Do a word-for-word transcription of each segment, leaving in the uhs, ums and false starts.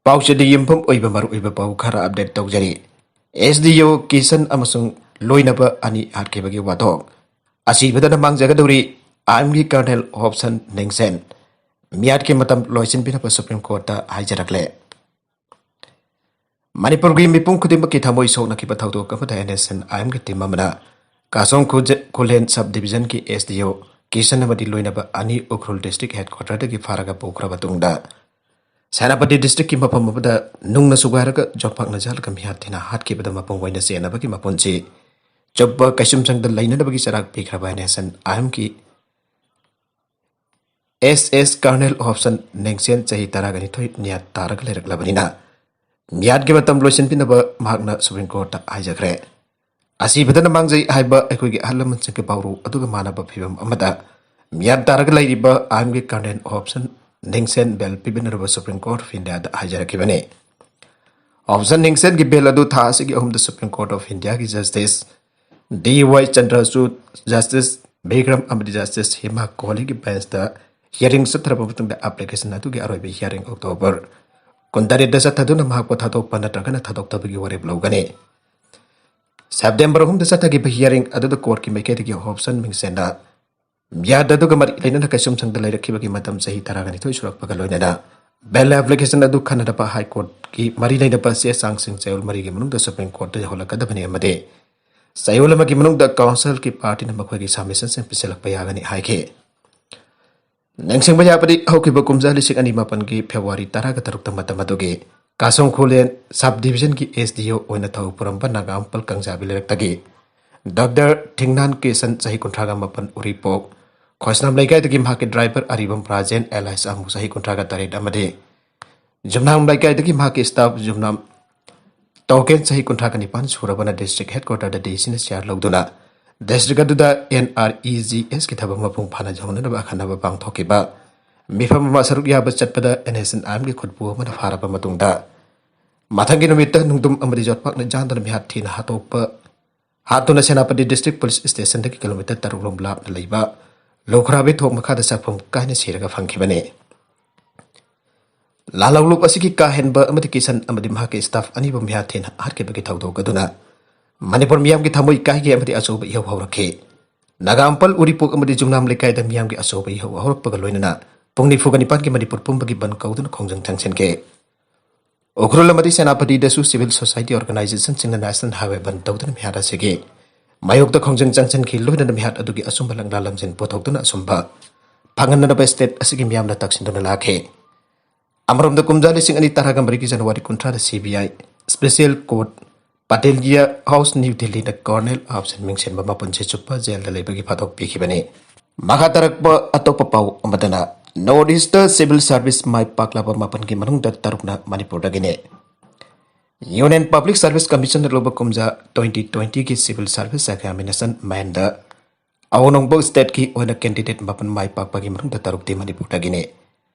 ꯄꯥꯎꯆꯦꯗ ꯌꯨꯝꯐꯝ ꯑꯣꯏꯕ ꯃꯔꯨꯑꯣꯏꯕ ꯄꯥꯎ ꯈꯔ ꯑꯞꯗꯦꯠ ꯇꯧꯖꯔꯤ꯫ ꯑꯦꯁ ꯗꯤ ꯑꯣ ꯀꯤꯁꯟ ꯑꯃꯁꯨꯡ ꯂꯣꯏꯅꯕ ꯑꯅꯤ ꯍꯥꯠꯈꯤꯕꯒꯤ ꯋꯥꯊꯣꯛ꯫ ꯑꯁꯤꯕꯗꯅ ꯃꯥꯡꯖꯒꯗꯧꯔꯤ ꯑꯥꯏ ꯑꯦꯝꯒꯤ ꯀꯔꯅꯦꯜ ꯍꯣꯞꯁꯟ ꯅꯤꯡꯁꯦꯟ꯫ ꯃꯤꯌꯥꯠꯀꯤ ꯃꯇꯝ ꯂꯣꯏꯁꯤꯟꯕꯤꯅꯕ ꯁꯨꯄ꯭ꯔꯤꯝ ꯀꯣꯔꯠꯇ ꯍꯥꯏꯖꯔꯛꯂꯦ꯫ ꯃꯅꯤꯄꯨꯔꯒꯤ ꯃꯤꯄꯨꯝ ꯈꯨꯗꯤꯡꯃꯛꯀꯤ ꯊꯃꯣꯏ ꯁꯣꯛꯅꯈꯤꯕ ꯊꯧꯗꯣꯛ ꯑꯃꯗ ꯑꯦꯟ ꯑꯦꯁ ꯑꯦꯟ ꯑꯥꯏ ꯑꯦꯝꯒꯤ ꯇꯤꯝ ꯑꯃꯅ ꯀꯥꯁꯣꯡ ꯈꯨꯖ-, ꯈꯨꯂꯦꯟ ꯁꯕ ꯗꯤꯕꯤꯖꯟꯒꯤ ꯑꯦꯁ ꯗꯤ ꯑꯣ ꯀꯤꯁꯟ ꯑꯃꯗꯤ ꯂꯣꯏꯅꯕ ꯑꯅꯤ ꯎꯈ꯭ꯔꯨꯜ ꯗꯤꯁꯇ꯭ꯔꯤꯛ ꯍꯦꯗꯀ꯭ꯋꯥꯇꯔꯗꯒꯤ ꯐꯥꯔꯒ ꯄꯨꯈ꯭ꯔꯕ ꯇꯨꯡꯗ, ꯁꯦꯅꯥꯄꯇꯤ ꯗꯤꯁꯇ꯭ꯔꯤꯛꯀꯤ ꯃꯐꯝ ꯑꯃꯗ ꯅꯨꯡꯅ ꯁꯨꯒꯥꯏꯔꯒ ꯌꯣꯠꯄꯥꯛꯅ ꯌꯥꯜꯂꯒ ꯃꯤꯍꯥꯠ ꯊꯤꯅ ꯍꯥꯠꯈꯤꯕꯗ ꯃꯄꯨꯡ ꯑꯣꯏꯅ ꯆꯦꯟꯅꯕꯒꯤ ꯃꯄꯨꯟꯁꯤ ꯆꯨꯞꯄ ꯀꯩꯁꯨꯝꯁꯪꯗ ꯂꯩꯅꯅꯕꯒꯤ ꯆꯔꯥꯛ ꯄꯤꯈ꯭ꯔꯕ ꯑꯦꯟ ꯑꯦꯁ ꯑꯦꯟ ꯑꯥꯏ ꯑꯦꯝꯒꯤ ꯑꯦꯁ ꯑꯦꯁ ꯀꯔꯅꯦꯜ ꯍꯣꯞꯁꯟ ꯅꯦꯡꯁꯦꯟ ꯆꯍꯤ ꯇꯔꯥꯒ ꯅꯤꯊꯣꯏ ꯃꯤꯌꯥꯠ ꯇꯥꯔꯒ ꯂꯩꯔꯛꯂꯕꯅꯤꯅ, ꯃꯤꯌꯥꯠꯀꯤ ꯃꯇꯝ ꯂꯣꯏꯁꯤꯟꯕꯤꯅꯕ ꯃꯍꯥꯛꯅ ꯁꯨꯄ꯭ꯔꯤꯝ ꯀꯣꯔꯠꯇ ꯍꯥꯏꯖꯈ꯭ꯔꯦ꯫ ꯑꯁꯤꯕꯗꯅ ꯃꯥꯡꯖꯩ ꯍꯥꯏꯕ ꯑꯩꯈꯣꯏꯒꯤ ꯑꯍꯜ ꯂꯃꯟꯁꯤꯡꯒꯤ ꯄꯥꯎꯔꯧ ꯑꯗꯨꯒ ꯃꯥꯟꯅꯕ ꯐꯤꯕꯝ ꯑꯃꯗ, ꯃꯤꯌꯥꯠ ꯇꯥꯔꯒ ꯂꯩꯔꯤꯕ ꯑꯥꯏ ꯑꯦꯝꯒꯤ ꯀꯔꯅꯦꯜ ꯍꯣꯞꯁꯟ ꯅꯤꯡꯁꯦꯟ ꯕꯦꯜ ꯄꯤꯕꯤꯅꯔꯕ ꯁꯨꯄ꯭ꯔꯤꯝ ꯀꯣꯔꯠ ꯑꯣꯐ ꯏꯟꯗꯤꯌꯥꯗ ꯍꯥꯏꯖꯔꯛꯈꯤꯕꯅꯤ꯫ ꯍꯣꯞꯁꯟ ꯅꯤꯡꯁꯦꯟꯒꯤ ꯕꯦꯜ ꯑꯗꯨ ꯊꯥ ꯑꯁꯤꯒꯤ ꯑꯍꯨꯝꯗ ꯁꯨꯄ꯭ꯔꯤꯝ ꯀꯣꯔꯠ ꯑꯣꯐ ꯏꯟꯗꯤꯌꯥꯒꯤ justice D Y Chandrachud, justice Bikram ꯑꯃꯗꯤ ꯖꯁꯇꯤꯁ ꯍꯤꯃꯥ ꯀꯣꯍꯂꯤꯒꯤ ꯕꯦꯟꯁꯇ ꯍꯤꯌꯥꯔꯤꯡ ꯆꯠꯊꯔꯕ ꯃꯇꯨꯡꯗ, ꯑꯦꯄ꯭ꯂꯤꯀꯦꯁꯟ ꯑꯗꯨꯒꯤ ꯑꯔꯣꯏꯕ ꯍꯤꯌꯥꯔꯤꯡ ꯑꯣꯛꯇꯣꯕꯔ ꯀꯨꯟꯇꯔꯦꯠꯇ ꯆꯠꯊꯗꯨꯅ ꯃꯍꯥꯛꯄꯨ ꯊꯥꯗꯣꯛꯄ ꯅꯠꯇ꯭ꯔꯒꯅ ꯊꯥꯗꯣꯛꯇꯕꯒꯤ ꯋꯥꯔꯦꯞ ꯂꯧꯒꯅꯤ꯫ ꯁꯦꯞꯇꯦꯝꯕꯔ ꯑꯍꯨꯝꯗ ꯆꯠꯊꯈꯤꯕ ꯍꯤꯌꯥꯔꯤꯡ ꯑꯗꯨꯗ ꯀꯣꯔꯠꯀꯤ ꯃꯥꯏꯀꯩꯗꯒꯤ ꯍꯣꯞꯁꯟ ꯃꯤꯡꯁꯦꯟꯅ ꯃꯤꯌꯥꯠ ꯑꯗꯨꯒ ꯃꯔꯤ ꯂꯩꯅꯅ ꯀꯩꯁꯨꯝꯁꯪꯗ ꯂꯩꯔꯛꯈꯤꯕꯒꯤ ꯃꯇꯝ ꯆꯍꯤ ꯇꯔꯥꯒ ꯅꯤꯊꯣꯏ ꯁꯨꯔꯛꯄꯒ ꯂꯣꯏꯅꯅ ꯕꯦꯜ ꯑꯦꯄ꯭ꯂꯤꯀꯦꯁꯟ ꯑꯗꯨ ꯈꯟꯅꯅꯕ ꯍꯥꯏ ꯀꯣꯔꯠꯀꯤ ꯃꯔꯤ ꯂꯩꯅꯕ ꯆꯦ ꯆꯥꯡꯁꯤꯡ ꯆꯌꯣꯜ ꯃꯔꯤꯒꯤ ꯃꯅꯨꯡꯗ ꯁꯨꯄ꯭ꯔꯤꯝ ꯀꯣꯔꯠꯇ ꯌꯧꯍꯜꯂꯛꯀꯗꯕꯅꯤ ꯑꯃꯗꯤ ꯆꯌꯣꯜ ꯑꯃꯒꯤ ꯃꯅꯨꯡꯗ ꯀꯥꯎꯟꯁꯤꯜꯒꯤ ꯄꯥꯔꯇꯤꯅ ꯃꯈꯣꯏꯒꯤ ꯁꯕꯃꯤꯁꯟꯁꯤꯡ ꯄꯤꯁꯤꯜꯂꯛꯄ ꯌꯥꯒꯅꯤ ꯍꯥꯏꯈꯤ꯫ ꯅꯤꯡꯁꯤꯡꯕ ꯌꯥꯕꯗꯤ, ꯍꯧꯈꯤꯕ ꯀꯨꯝꯖꯥ ꯂꯤꯁꯤꯡ ꯑꯅꯤ ꯃꯥꯄꯟꯒꯤ ꯐꯦꯕ꯭ꯔꯨꯋꯥꯔꯤ ꯇꯔꯥꯒ ꯇꯔꯨꯛꯇ ꯃꯇꯝ ꯑꯗꯨꯒꯤ ꯀꯥꯁꯣꯡ ꯈꯨꯂꯦꯟ ꯁꯕ ꯗꯤꯕꯤꯖꯟꯒꯤ ꯑꯦꯁ ꯗꯤ ꯑꯣ ꯑꯣꯏꯅ ꯊꯧ ꯄꯨꯔꯝꯕ ꯅꯥꯒꯥꯝꯄꯜ ꯀꯪꯖꯥꯕꯤ ꯂꯩꯔꯛꯇꯒꯤ ꯗꯣꯛꯇꯔ ꯊꯤꯡꯅꯥꯟ ꯀꯤꯁꯟ, ꯆꯍꯤ ꯀꯨꯟꯊ꯭ꯔꯥꯒ ꯃꯥꯄꯟ, ꯎꯔꯤꯄꯣꯛ ꯈꯣꯏꯁꯅꯥꯝ ꯂꯩꯀꯥꯏꯗꯒꯤ ꯃꯍꯥꯛꯀꯤ ꯗ꯭ꯔꯥꯏꯚꯔ ꯑꯔꯤꯕꯝ ꯔꯥꯖꯦꯟ ꯑꯦꯂꯥꯏꯁ ꯑꯃꯨ, ꯆꯍꯤ ꯀꯨꯟꯊ꯭ꯔꯥꯒ ꯇꯔꯦꯠ ꯑꯃꯗꯤ ꯖꯨꯝꯅꯥꯝ ꯂꯩꯀꯥꯏꯗꯒꯤ ꯃꯍꯥꯛꯀꯤ ꯁ꯭ꯇꯥꯐ ꯖꯨꯝꯅꯥꯝ ꯇꯣꯀꯦꯟ, ꯆꯍꯤ ꯀꯨꯟꯊ꯭ꯔꯥꯒ ꯅꯤꯄꯥꯟ ꯁꯨꯔꯕꯅ ꯗꯤꯁꯇ꯭ꯔꯤꯛ ꯍꯦꯗꯀ꯭ꯋꯥꯇꯔꯗ ꯗꯤ ꯁꯤꯅ ꯆꯤꯌꯥꯔ ꯂꯧꯗꯨꯅ ꯗꯤꯁꯇ꯭ꯔꯤꯛ ꯑꯗꯨꯗ ꯑꯦꯟ ꯑꯥꯔ ꯏ ꯖꯤ ꯑꯦꯁꯀꯤ ꯊꯕꯛ ꯃꯄꯨꯡ ꯐꯥꯅ ꯌꯧꯍꯟꯅꯕ ꯑꯈꯟꯅꯕ ꯄꯥꯡꯊꯣꯛꯈꯤꯕ ꯃꯤꯐꯝ ꯑꯃ ꯁꯔꯨꯛ ꯌꯥꯕ ꯆꯠꯄꯗ ꯑꯦꯟ ꯑꯦꯁ ꯑꯦꯟ ꯑꯥꯏ ꯑꯦꯝꯒꯤ ꯈꯨꯠꯄꯨ ꯑꯃꯅ ꯐꯥꯔꯕ ꯃꯇꯨꯡꯗ, ꯃꯊꯪꯒꯤ ꯅꯨꯃꯤꯠꯇ ꯅꯨꯡꯗꯨꯝ ꯑꯃꯗꯤ ꯌꯣꯠꯄꯥꯛꯅ ꯌꯥꯟꯗꯨꯅ ꯃꯤꯍꯥꯠ ꯊꯤꯅ ꯍꯥꯠꯇꯣꯛꯄ, ꯍꯥꯠꯇꯨꯅ ꯁꯦꯅꯥꯄꯇꯤ ꯗꯤꯁꯇ꯭ꯔꯤꯛ ꯄꯨꯂꯤꯁ ꯁ꯭ꯇꯦꯁꯟꯗꯒꯤ ꯀꯤꯂꯣꯃꯤꯇꯔ ꯇꯔꯨꯛ ꯂꯣꯝ ꯂꯥꯞꯅ ꯂꯩꯕ ꯂꯨꯈ꯭ꯔꯥꯕꯤ ꯊꯣꯡ ꯃꯈꯥꯗ ꯆꯥꯛꯐꯝ ꯀꯥꯏꯅ ꯁꯤꯔꯒ ꯐꯪꯈꯤꯕꯅꯤ꯫ ꯂꯥꯜꯍꯧꯂꯨꯞ ꯑꯁꯤꯒꯤ ꯀꯥ ꯍꯦꯟꯕ ꯑꯃꯗꯤ ꯀꯤꯁꯟ ꯑꯃꯗꯤ ꯃꯍꯥꯛꯀꯤ staff ꯑꯅꯤꯕꯨ ꯃꯤꯍꯥꯠ ꯊꯤꯅ ꯍꯥꯠꯈꯤꯕꯒꯤ ꯊꯧꯗꯣꯛ ꯑꯗꯨꯅ ꯃꯅꯤꯄꯨꯔ ꯃꯤꯌꯥꯝꯒꯤ ꯊꯃꯣꯏ ꯀꯥꯏꯒꯦ ꯑꯃꯗꯤ ꯑꯆꯧꯕ ꯏꯍꯧ ꯍꯧꯔꯛꯈꯤ꯫ ꯅꯥꯒꯥꯃꯄꯥꯜ, ꯎꯔꯤꯄꯣꯛ ꯑꯃꯗꯤ ꯖꯨꯝꯅꯥꯝ ꯂꯩꯀꯥꯏꯗ ꯃꯤꯌꯥꯝꯒꯤ ꯑꯆꯧꯕ ꯏꯍꯧ ꯍꯧꯔꯛꯄꯒ ꯂꯣꯏꯅꯅ ꯄꯨꯡ ꯅꯤꯐꯨꯒ ꯅꯤꯄꯥꯟꯒꯤ ꯃꯅꯤꯄꯨꯔ ꯄꯨꯝꯕꯒꯤ ꯕꯟ ꯀꯧꯗꯨꯅ ꯈꯣꯡꯖꯪ ꯆꯪꯁꯤꯟꯈꯤ꯫ ꯎꯈ꯭ꯔꯨꯜ ꯑꯃꯗꯤ ꯁꯦꯅꯥꯄꯇꯤꯗꯁꯨ civil society organizationꯁꯤꯡꯅ National Highway ꯕꯟ ꯇꯧꯗꯨꯅ ꯃꯤꯍꯥꯠ ꯑꯁꯤꯒꯤ ꯃꯥꯌꯣꯛꯇ ꯈꯣꯡꯖꯪ ꯆꯪꯁꯤꯟꯈꯤ꯫ ꯂꯣꯏꯅꯅ ꯃꯤꯍꯥꯠ ꯑꯗꯨꯒꯤ ꯑꯆꯨꯝꯕ ꯂꯛꯅꯥ ꯂꯝꯖꯤꯡ ꯄꯨꯊꯣꯛꯇꯨꯅ ꯑꯆꯨꯝꯕ ꯐꯪꯍꯟꯅꯅꯕ state ꯑꯁꯤꯒꯤ ꯃꯤꯌꯥꯝꯅ ꯇꯛꯁꯤꯟꯗꯨꯅ ꯂꯥꯛꯈꯤ꯫ ꯑꯃꯔꯣꯝꯗ, ꯀꯨꯝꯖꯥ ꯂꯤꯁꯤꯡ ꯑꯅꯤ ꯇꯔꯥꯒ ꯃꯔꯤꯒꯤ January ꯀꯨꯟꯊ꯭ꯔꯥꯗ CBI special court ꯄꯇꯦꯜꯒꯤꯌꯥ ꯍꯥꯎꯁ, ꯅ꯭ꯌꯨ ꯗꯤꯜꯂꯤꯗ Colonel ꯑꯍꯥꯎꯁꯟ ꯃꯤꯡꯁꯦꯟꯕ ꯃꯄꯨꯟꯁꯤ ꯆꯨꯞꯄ ꯖꯦꯜꯗ ꯂꯩꯕꯒꯤ ꯐꯥꯗꯣꯛ ꯄꯤꯈꯤꯕꯅꯤ꯫ ꯃꯈꯥ ꯇꯥꯔꯛꯄ ꯑꯇꯣꯞꯄ ꯄꯥꯎ ꯑꯃꯗꯅ, North Eastꯇ civil service ꯃꯥꯏ ꯄꯥꯛꯂꯕ ꯃꯥꯄꯟꯒꯤ ꯃꯅꯨꯡꯗ ꯇꯔꯨꯛꯅ ꯃꯅꯤꯄꯨꯔꯗꯒꯤꯅꯤ꯫ Union Public Service Commissionꯅ ꯂꯧꯕ ꯀꯨꯝꯖꯥ twenty twentyꯒꯤ civil service examination ꯃꯦꯟꯗ ꯑꯋꯣꯅꯣꯡꯕꯣ stateꯀꯤ ꯑꯣꯏꯅ candidate ꯃꯥꯄꯟ ꯃꯥꯏ ꯄꯥꯛꯄꯒꯤ ꯃꯅꯨꯡꯗ ꯇꯔꯨꯛꯇꯤ ꯃꯅꯤꯄꯨꯔꯗꯒꯤꯅꯤ꯫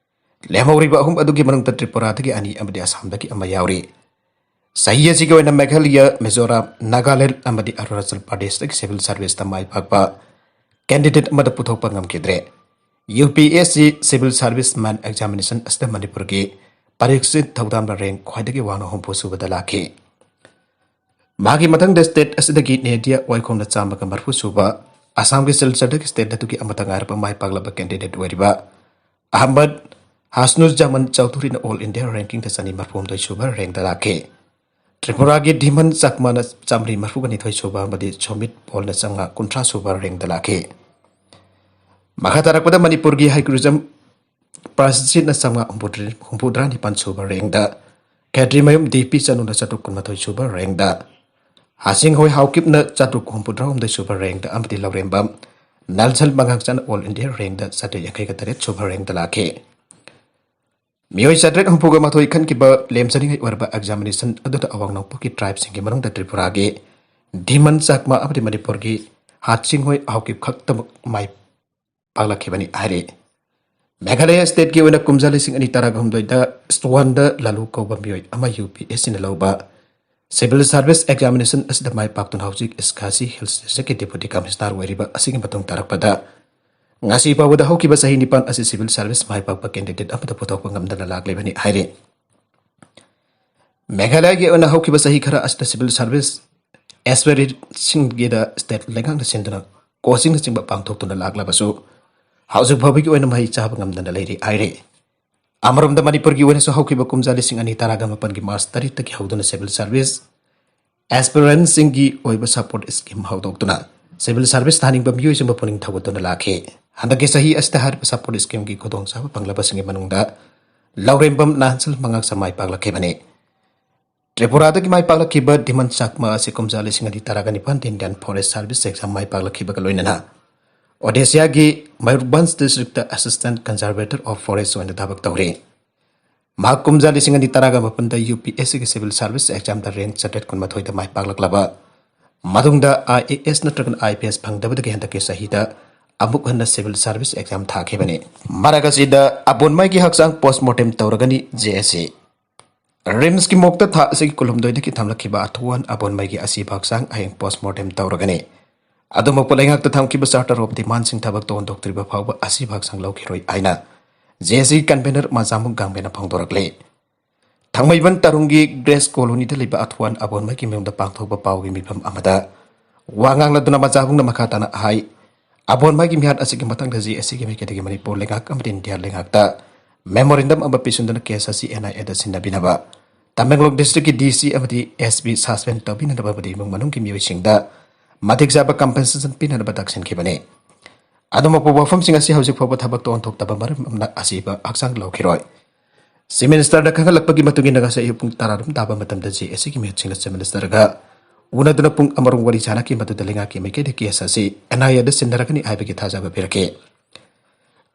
ꯂꯦꯝꯍꯧꯔꯤꯕ ꯑꯍꯨꯝ ꯑꯗꯨꯒꯤ ꯃꯅꯨꯡꯗ ꯇ꯭ꯔꯤꯄꯨꯔꯥꯗꯒꯤ ꯑꯅꯤ ꯑꯃꯗꯤ ꯑꯁꯥꯝꯗꯒꯤ ꯑꯃ ꯌꯥꯎꯔꯤ꯫ ꯆꯍꯤ ꯑꯁꯤꯒꯤ ꯑꯣꯏꯅ ꯃꯦꯘꯥꯂꯌ, ꯃꯤꯖꯣꯔꯥꯝ, ꯅꯥꯒꯥꯂꯦꯟꯗ ꯑꯃꯗꯤ ꯑꯔꯨꯅꯥꯆꯜ ꯄ꯭ꯔꯗꯦꯁꯇꯒꯤ civil serviceꯇ ꯃꯥꯏ ꯄꯥꯛꯄ candidate ꯑꯃꯗ ꯄꯨꯊꯣꯛꯄ ꯉꯝꯈꯤꯗ꯭ꯔꯦ꯫ UPSC civil service man examination ꯑꯁꯤꯗ ꯃꯅꯤꯄꯨꯔꯒꯤ ꯄꯔꯤꯛꯁꯤꯠ ꯊꯧꯗꯥꯝꯅ rank ꯈ꯭ꯋꯥꯏꯗꯒꯤ ꯋꯥꯡꯅ ꯍꯨꯝꯐꯨ ꯁꯨꯕꯗ ꯂꯥꯛꯈꯤ꯫ ꯃꯥꯒꯤ ꯃꯊꯪꯗ state ꯑꯁꯤꯗꯒꯤ ꯅꯦꯗꯤꯌꯥ ꯋꯥꯏꯈꯣꯝꯅ ꯆꯥꯝꯃꯒ ꯃꯔꯤꯐꯨ ꯁꯨꯕ, ꯑꯁꯥꯝꯒꯤ ꯁꯤꯜꯆꯔꯗꯒꯤ state ꯑꯗꯨꯒꯤ ꯑꯃꯠꯇ ꯉꯥꯏꯔꯕ ꯃꯥꯏ ꯄꯥꯛꯂꯕ candidate ꯑꯣꯏꯔꯤꯕ ꯑꯍꯃꯗ ꯍꯥꯁꯅꯨꯖꯖꯃꯥꯟ ꯆꯧꯙꯨꯔꯤꯅ all India rankingꯗ ꯆꯅꯤ ꯃꯔꯤꯐꯨ ꯍꯨꯝꯗꯣꯏ ꯁꯨꯕ rankꯗ ꯂꯥꯛꯈꯤ꯫ ꯇ꯭ꯔꯤꯄꯨꯔꯥꯒꯤ ꯙꯤꯃꯟ ꯆꯥꯛꯃꯥꯅ ꯆꯥꯃꯔꯤ ꯃꯔꯤꯐꯨꯒ ꯅꯤꯊꯣꯏ ꯁꯨꯕ ꯑꯃꯗꯤ ꯁꯣꯃꯤꯠ ꯄꯣꯜꯅ ꯆꯥꯝꯃꯉꯥ ꯀꯨꯟꯊ꯭ꯔꯥ ꯁꯨꯕ rankꯗ ꯂꯥꯛꯈꯤ꯫ ꯃꯈꯥ ꯇꯥꯔꯛꯄꯗ ꯃꯅꯤꯄꯨꯔꯒꯤ ꯍꯩꯀ꯭ꯔꯨꯖꯝ ꯄ꯭ꯔꯥꯁꯤꯠꯅ ꯆꯥꯝꯃꯉꯥ ꯍꯨꯝꯐꯨꯇꯔꯥ, ꯍꯨꯝꯐꯨꯇꯔꯥ ꯅꯤꯄꯥꯟ ꯁꯨꯕ rankꯗ, ꯈꯦꯇ꯭ꯔꯤꯃꯌꯨꯝ ꯗꯤ ꯄꯤ ꯆꯅꯨꯅ ꯆꯥꯇ꯭ꯔꯨꯛ ꯀꯨꯟꯃꯥꯊꯣꯏ ꯁꯨꯕ rankꯗ, ꯍꯥꯁꯤꯡꯍꯣꯏ ꯍꯥꯎꯀꯤꯞꯅ ꯆꯥꯇ꯭ꯔꯨꯛ ꯍꯨꯝꯐꯨꯇꯔꯥ ꯍꯨꯝꯗꯣꯏ ꯁꯨꯕ rankꯗ ꯑꯃꯗꯤ ꯂꯧꯔꯦꯝꯕꯝ ꯅꯜꯁꯜ ꯃꯉꯥꯡꯆꯥꯅ all India rankꯗ ꯆꯥꯇ꯭ꯔꯦꯠ ꯌꯥꯡꯈꯩꯒ ꯇꯔꯦꯠ ꯁꯨꯕ rankꯗ ꯂꯥꯛꯈꯤ꯫ ꯃꯤꯑꯣꯏ ꯆꯥꯇ꯭ꯔꯦꯠ ꯍꯨꯝꯐꯨꯒ ꯃꯥꯊꯣꯏ ꯈꯟꯈꯤꯕ ꯂꯦꯝꯖꯅꯤꯡꯉꯥꯏ ꯑꯣꯏꯔꯕ examination ꯑꯗꯨꯗ ꯑꯋꯥꯡ ꯅꯣꯡꯄꯣꯛꯀꯤ tribeꯁꯤꯡꯒꯤ ꯃꯅꯨꯡꯗ ꯇ꯭ꯔꯤꯄꯨꯔꯥꯒꯤ ꯙꯤꯃꯟ ꯆꯥꯛꯃꯥ ꯑꯃꯗꯤ ꯃꯅꯤꯄꯨꯔꯒꯤ ꯍꯥꯠꯁꯤꯡꯍꯣꯏ ꯍꯥꯎꯀꯤꯞ ꯈꯛꯇꯃꯛ ꯃꯥꯏ ꯄꯥꯛꯂꯛꯈꯤꯕꯅꯤ ꯍꯥꯏꯔꯤ꯫ ꯃꯦꯘꯥꯂꯌ stateꯀꯤ ꯑꯣꯏꯅ ꯀꯨꯝꯖꯥ ꯂꯤꯁꯤꯡ ꯑꯅꯤ ꯇꯔꯥꯒ ꯍꯨꯝꯗꯣꯏꯗ ꯁ꯭ꯇꯨꯋꯥꯟꯗ ꯂꯥꯂꯨ ꯀꯧꯕ ꯃꯤꯑꯣꯏ ꯑꯃ UPSCꯅ ꯂꯧꯕ civil service examination ꯑꯁꯤꯗ ꯃꯥꯏ ꯄꯥꯛꯇꯨꯅ ꯍꯧꯖꯤꯛ ꯏꯁ ꯈꯥꯁꯤ Hills Districtꯀꯤ Deputy Commissioner ꯑꯣꯏꯔꯤꯕ ꯑꯁꯤꯒꯤ ꯃꯇꯨꯡ ꯇꯥꯔꯛꯄꯗ ꯉꯁꯤ ꯐꯥꯎꯕꯗ ꯍꯧꯈꯤꯕ ꯆꯍꯤ ꯅꯤꯄꯥꯟ ꯑꯁꯤ civil service ꯃꯥꯏ ꯄꯥꯛꯄ candidate ꯑꯃꯠꯇ ꯄꯨꯊꯣꯛꯄ ꯉꯝꯗꯅ ꯂꯥꯛꯂꯤꯕꯅꯤ ꯍꯥꯏꯔꯤ꯫ ꯃꯦꯘꯥꯂꯌꯒꯤ ꯑꯣꯏꯅ ꯍꯧꯈꯤꯕ ꯆꯍꯤ ꯈꯔ ꯑꯁꯤꯗ civil service aspirantꯁꯤꯡꯒꯤꯗ state ꯂꯩꯉꯥꯛꯅ ꯁꯤꯟꯗꯨꯅ coachingꯅꯆꯤꯡꯕ ꯄꯥꯡꯊꯣꯛꯇꯨꯅ ꯂꯥꯛꯂꯕꯁꯨ ꯍꯧꯖꯤꯛ ꯐꯥꯎꯕꯒꯤ ꯑꯣꯏꯅ ꯃꯍꯩ ꯆꯥꯕ ꯉꯝꯗꯅ ꯂꯩꯔꯤ ꯍꯥꯏꯔꯤ꯫ ꯑꯃꯔꯣꯝꯗ ꯃꯅꯤꯄꯨꯔꯒꯤ ꯑꯣꯏꯅꯁꯨ ꯍꯧꯈꯤꯕ ꯀꯨꯝꯖꯥ ꯂꯤꯁꯤꯡ ꯑꯅꯤ ꯇꯔꯥꯒ ꯃꯥꯄꯟꯒꯤ March ꯇꯔꯦꯠꯇꯒꯤ ꯍꯧꯗꯨꯅ civil service aspirantꯁꯤꯡꯒꯤ ꯑꯣꯏꯕ support scheme ꯍꯧꯗꯣꯛꯇꯨꯅ civil service ꯊꯥꯅꯤꯡꯕ ꯃꯤꯑꯣꯏꯁꯤꯡꯕꯨ ꯄꯨꯛꯅꯤꯡ ꯊꯧꯒꯠꯇꯨꯅ ꯂꯥꯛꯈꯤ꯫ ꯍꯟꯗꯛꯀꯤ ꯆꯍꯤ ꯑꯁꯤꯗ ꯍꯥꯏꯔꯤꯕ support schemeꯒꯤ ꯈꯨꯗꯣꯡꯆꯥꯕ ꯐꯪꯂꯕꯁꯤꯡꯒꯤ ꯃꯅꯨꯡꯗ ꯂꯧꯔꯦꯝꯕꯝ ꯅꯥꯟꯁꯜ ꯃꯉꯥꯛꯆꯝ ꯃꯥꯏ ꯄꯥꯛꯂꯛꯈꯤꯕꯅꯤ꯫ ꯇ꯭ꯔꯤꯄꯨꯔꯥꯗꯒꯤ ꯃꯥꯏ ꯄꯥꯛꯂꯛꯈꯤꯕ ꯙꯤꯃꯟ ꯆꯥꯛꯃꯥ ꯑꯁꯤ ꯀꯨꯝꯖꯥ ꯂꯤꯁꯤꯡ ꯑꯅꯤ ꯇꯔꯥꯒ ꯅꯤꯄꯥꯟꯗ Indian Forest Service exam ꯃꯥꯏ ꯄꯥꯛꯂꯛꯈꯤꯕꯒ ꯂꯣꯏꯅꯅ Odishaꯒꯤ ꯃꯌꯨꯔꯚꯟꯖ districtꯇ Assistant Conservator of Forest ꯑꯣꯏꯅ ꯊꯕꯛ ꯇꯧꯔꯤ꯫ ꯃꯍꯥꯛ ꯀꯨꯝꯖꯥ ꯂꯤꯁꯤꯡ ꯑꯅꯤ ꯇꯔꯥꯒ ꯃꯥꯄꯟꯗ UPSCꯒꯤ civil service examꯗ rank ꯆꯥꯇ꯭ꯔꯦꯠ ꯀꯨꯟꯃꯥꯊꯣꯏꯗ ꯃꯥꯏ ꯄꯥꯛꯂꯛꯂꯕ ꯃꯇꯨꯡꯗ IAS ꯅꯠꯇ꯭ꯔꯒꯅ IPS ꯐꯪꯗꯕꯗꯒꯤ ꯍꯟꯗꯛꯀꯤ ꯆꯍꯤꯗ ꯑꯃꯨꯛ ꯍꯟꯅ civil service exam ꯊꯥꯈꯤꯕꯅꯤ꯫ ꯃꯔꯛ ꯑꯁꯤꯗ ꯑꯕꯣꯟꯃꯩꯒꯤ ꯍꯛꯆꯥꯡ post mortem ꯇꯧꯔꯒꯅꯤ JAC꯫ RIMSꯀꯤ morgueꯇ ꯊꯥ ꯑꯁꯤꯒꯤ ꯀꯨꯟꯍꯨꯝꯗꯣꯏꯗꯒꯤ ꯊꯝꯂꯛꯈꯤꯕ ꯑꯊꯨꯋꯥꯟ ꯑꯕꯣꯟꯃꯩꯒꯤ ꯑꯁꯤꯕ ꯍꯛꯆꯥꯡ ꯍꯌꯦꯡ post mortem ꯇꯧꯔꯒꯅꯤ꯫ ꯑꯗꯨꯃꯛꯄꯨ ꯂꯩꯉꯥꯛꯇ ꯊꯝꯈꯤꯕ Charter of Demandꯁꯤꯡ ꯊꯕꯛ ꯇꯧꯍꯟꯗꯣꯛꯇ꯭ꯔꯤꯕ ꯐꯥꯎꯕ ꯑꯁꯤꯕ ꯍꯛꯆꯥꯡ ꯂꯧꯈꯤꯔꯣꯏ ꯍꯥꯏꯅ JAC convener ꯃꯖꯥꯃꯨꯛ ꯒꯥꯡꯕꯦꯅ ꯐꯣꯡꯗꯣꯔꯛꯂꯤ꯫ ꯊꯥꯡꯃꯩꯕꯟ ꯇꯔꯨꯡꯒꯤ Grace Colonyꯗ ꯂꯩꯕ ꯑꯊꯨꯋꯥꯟ ꯑꯕꯣꯟꯃꯩꯒꯤ ꯃꯌꯨꯝꯗ ꯄꯥꯡꯊꯣꯛꯄ ꯄꯥꯎꯒꯤ ꯃꯤꯐꯝ ꯑꯃꯗ ꯋꯥ ꯉꯥꯡꯂꯗꯨꯅ ꯃꯖꯥꯕꯨꯡꯅ ꯃꯈꯥ ꯇꯥꯅ ꯍꯥꯏ, ꯑꯕꯣꯟꯃꯩꯒꯤ ꯃꯤꯍꯥꯠ ꯑꯁꯤꯒꯤ ꯃꯇꯥꯡꯗ JACꯒꯤ ꯃꯥꯏꯀꯩꯗꯒꯤ ꯃꯅꯤꯄꯨꯔ ꯂꯩꯉꯥꯛ ꯑꯃꯗꯤ ꯏꯟꯗꯤꯌꯥ ꯂꯩꯉꯥꯛꯇ memorandum ꯑꯃ ꯄꯤꯁꯤꯟꯗꯨꯅ case ꯑꯁꯤ NIAꯗ ꯁꯤꯟꯅꯕꯤꯅꯕ, ꯇꯃꯦꯡꯂꯣꯡ districtꯀꯤ DC ꯑꯃꯗꯤ SP suspend ꯇꯧꯕꯤꯅꯅꯕ ꯑꯃꯗꯤ ꯏꯃꯨꯡ ꯃꯅꯨꯡꯒꯤ ꯃꯤꯑꯣꯏꯁꯤꯡꯗ ꯃꯇꯤꯛ ꯆꯥꯕ compensation ꯄꯤꯅꯅꯕ ꯇꯛꯁꯤꯟꯈꯤꯕꯅꯤ꯫ ꯑꯗꯨꯃꯛꯄꯨ ꯋꯥꯐꯝꯁꯤꯡ ꯑꯁꯤ ꯍꯧꯖꯤꯛ ꯐꯥꯎꯕ ꯊꯕꯛꯇ ꯑꯣꯟꯊꯣꯛꯇꯕ ꯃꯔꯝ ꯑꯃꯅ ꯑꯁꯤꯕ ꯍꯛꯆꯥꯡ ꯂꯧꯈꯤꯔꯣꯏ꯫ Chief Ministerꯗ ꯈꯪꯍꯜꯂꯛꯄꯒꯤ ꯃꯇꯨꯡ ꯏꯟꯅ ꯉꯁꯤ ꯑꯌꯨꯛ ꯄꯨꯡ ꯇꯔꯥꯔꯣꯝ ꯇꯥꯕ ꯃꯇꯝꯗ JACꯒꯤ ꯃꯤꯍꯨꯠꯁꯤꯡꯅ Chief Ministerꯒ ꯎꯅꯗꯨꯅ ꯄꯨꯡ ꯑꯃꯔꯣꯝ ꯋꯥꯔꯤ ꯁꯥꯅꯈꯤ꯫ ꯃꯗꯨꯗ ꯂꯩꯉꯥꯛꯀꯤ ꯃꯥꯏꯀꯩꯗ case ꯑꯁꯤ NIAꯗ ꯁꯤꯟꯅꯔꯒꯅꯤ ꯍꯥꯏꯕꯒꯤ ꯊꯥꯖꯕ ꯄꯤꯔꯛꯈꯤ꯫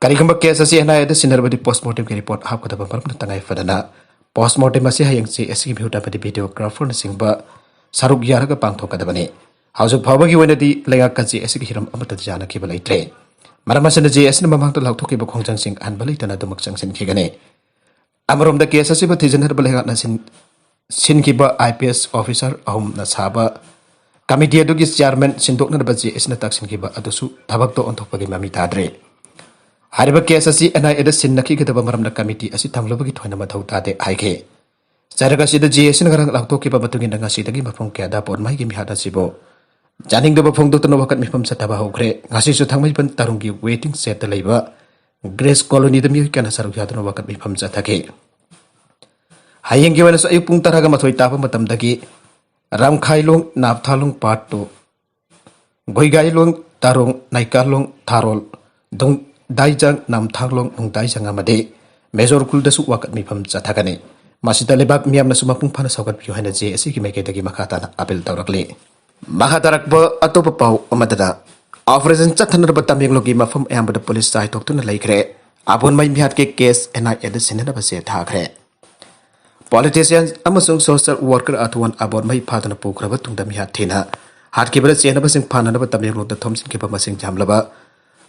ꯀꯔꯤꯒꯨꯝꯕ case ꯑꯁꯤ NIAꯗ ꯁꯤꯟꯅꯔꯕꯗꯤ post mortemꯒꯤ report ꯍꯥꯞꯀꯗꯕ ꯃꯔꯝꯅ ꯇꯉꯥꯏ ꯐꯗꯅ post mortem ꯑꯁꯤ ꯍꯌꯦꯡ JACꯒꯤ ꯃꯤꯍꯨꯠ ꯑꯃꯗꯤ videographerꯅꯆꯤꯡꯕ ꯁꯔꯨꯛ ꯌꯥꯔꯒ ꯄꯥꯡꯊꯣꯛꯀꯗꯕꯅꯤ꯫ ꯍꯧꯖꯤꯛ ꯐꯥꯎꯕꯒꯤ ꯑꯣꯏꯅꯗꯤ ꯂꯩꯉꯥꯛꯀ JACꯒꯤ ꯍꯤꯔꯝ ꯑꯃꯠꯇꯗꯤ ꯌꯥꯅꯈꯤꯕ ꯂꯩꯇ꯭ꯔꯦ꯫ ꯃꯔꯝ ꯑꯁꯤꯅ JACꯅ ꯃꯃꯥꯡꯗ ꯂꯥꯎꯊꯣꯛꯈꯤꯕ ꯈꯣꯡꯖꯪꯁꯤꯡ ꯑꯍꯟꯕ ꯂꯩꯇꯅ ꯑꯗꯨꯃꯛ ꯆꯪꯁꯤꯟꯈꯤꯒꯅꯤ꯫ ꯑꯃꯔꯣꯝꯗ case ꯑꯁꯤꯕꯨ ꯊꯤꯖꯤꯟꯅꯔꯕ ꯂꯩꯉꯥꯛꯅ ꯁꯤꯟ-, ꯁꯤꯟꯈꯤꯕ IPS officer ꯑꯍꯨꯝꯅ ꯁꯥꯕ ꯀꯃꯤꯇꯤ ꯑꯗꯨꯒꯤ ꯆꯤꯌꯥꯔꯃꯦꯟ ꯁꯤꯟꯗꯣꯛꯅꯅꯕ ꯖꯦ ꯑꯦꯁꯤꯅ ꯇꯛꯁꯤꯟꯈꯤꯕ ꯑꯗꯨꯁꯨ ꯊꯕꯛꯇꯣ ꯑꯣꯟꯊꯣꯛꯄꯒꯤ ꯃꯃꯤ ꯇꯥꯗ꯭ꯔꯦ꯫ ꯍꯥꯏꯔꯤꯕ ꯀꯦꯁ ꯑꯁꯤ ꯑꯦꯟ ꯑꯥꯏ ꯑꯦꯗ ꯁꯤꯟꯅꯈꯤꯒꯗꯕ ꯃꯔꯝꯅ ꯀꯃꯤꯇꯤ ꯑꯁꯤ ꯊꯝꯂꯨꯕꯒꯤ ꯊꯣꯏꯅ ꯃꯊꯧ ꯇꯥꯗꯦ ꯍꯥꯏꯈꯤ꯫ ꯆꯔꯛ ꯑꯁꯤꯗ ꯖꯦ ꯑꯦꯁꯤꯅ ꯉꯔꯥꯡ ꯂꯥꯎꯊꯣꯛꯈꯤꯕ ꯃꯇꯨꯡ ꯏꯟꯅ ꯉꯁꯤꯗꯒꯤ ꯃꯐꯝ ꯀꯌꯥꯗ ꯕꯣꯟ ꯃꯩꯒꯤ ꯃꯤꯍꯥꯠ ꯑꯁꯤꯕꯨ ꯌꯥꯅꯤꯡꯗꯕ ꯐꯣꯡꯗꯣꯛꯇꯨꯅ ꯋꯥꯀꯠ ꯃꯤꯐꯝ ꯆꯠꯊꯕ ꯍꯧꯈ꯭ꯔꯦ꯫ ꯉꯁꯤꯁꯨ ꯊꯥꯡꯃꯩꯕꯟ ꯇꯥꯔꯨꯡꯒꯤ ꯋꯦꯇꯤꯡ ꯁꯦꯗꯇ ꯂꯩꯕ ꯒ꯭ꯔꯦꯁ ꯀꯣꯂꯣꯅꯤꯗ ꯃꯤꯑꯣꯏ ꯀꯌꯥꯅ ꯁꯔꯨꯛ ꯌꯥꯗꯨꯅ ꯋꯥꯀꯠ ꯃꯤꯐꯝ ꯆꯠꯊꯈꯤ꯫ ꯍꯌꯦꯡꯒꯤ ꯑꯣꯏꯅꯁꯨ ꯑꯌꯨꯛ ꯄꯨꯡ ꯇꯔꯥꯒ ꯃꯥꯊꯣꯏ ꯇꯥꯕ ꯃꯇꯝꯗꯒꯤ ꯔꯥꯝꯈꯥꯏꯂꯣꯡ, ꯅꯥꯞꯊꯥꯂꯣꯡ ꯄꯥꯔꯠ ꯇꯨ, ꯒꯣꯏꯒꯥꯏꯂꯣꯡ, ꯇꯥꯔꯣꯡ, ꯅꯥꯏꯀꯥꯂꯣꯡ, ꯊꯥꯔꯣꯜ, ꯗꯣꯡꯗꯥꯏꯖꯥꯡ, ꯅꯥꯝꯊꯥꯡꯂꯣꯡ, ꯅꯨꯡꯗꯥꯏꯖꯥꯡ ꯑꯃꯗꯤ ꯃꯦꯖꯣꯔ ꯈꯨꯜꯗꯁꯨ ꯋꯥꯀꯠ ꯃꯤꯐꯝ ꯆꯠꯊꯒꯅꯤ꯫ ꯃꯁꯤꯗ ꯂꯩꯕꯥꯛ ꯃꯤꯌꯥꯝꯅꯁꯨ ꯃꯄꯨꯡ ꯐꯥꯅ ꯁꯧꯒꯠꯄꯤꯌꯨ ꯍꯥꯏꯅ ꯖꯦ ꯑꯦꯁꯤꯒꯤ ꯃꯥꯏꯀꯩꯗꯒꯤ ꯃꯈꯥ ꯇꯥꯅ ꯑꯥꯄꯤꯜ ꯇꯧꯔꯛꯂꯤ꯫ ꯃꯈꯥ ꯇꯥꯔꯛꯄ ꯑꯇꯣꯞꯄ ꯄꯥꯎ ꯑꯃꯗꯅ, ꯑꯣꯄꯔꯦꯁꯟ ꯆꯠꯊꯅꯔꯕ ꯇꯃꯦꯡꯂꯣꯡꯒꯤ ꯃꯐꯝ ꯑꯌꯥꯝꯕꯗ ꯄꯨꯂꯤꯁ ꯆꯥꯏꯊꯣꯛꯇꯨꯅ ꯂꯩꯈ꯭ꯔꯦ꯫ ꯑꯕꯣꯟ ꯃꯩ ꯃꯤꯍꯥꯠꯀꯤ ꯀꯦꯁ ꯑꯦꯟ ꯑꯥꯏ ꯑꯦꯗ ꯁꯤꯟꯅꯅꯕ ꯆꯦ ꯊꯥꯈ꯭ꯔꯦ꯫ ꯄꯣꯂꯤꯇꯤꯁꯤꯌꯟ ꯑꯃꯁꯨꯡ ꯁꯣꯁꯤꯌꯦꯜ ꯋꯥꯔꯀꯔ ꯑꯊꯨꯋꯥꯟ ꯑꯕꯣꯟ ꯃꯩ ꯐꯥꯗꯨꯅ ꯄꯨꯈ꯭ꯔꯕ ꯇꯨꯡꯗ ꯃꯤꯍꯥꯠ ꯊꯤꯅ ꯍꯥꯠꯈꯤꯕꯗ ꯆꯦꯟꯅꯕꯁꯤꯡ ꯐꯥꯅꯅꯕ ꯇꯃꯦꯡꯂꯣꯡꯗ ꯊꯣꯝꯖꯤꯟꯈꯤꯕ ꯃꯁꯤꯡ ꯌꯥꯝꯂꯕ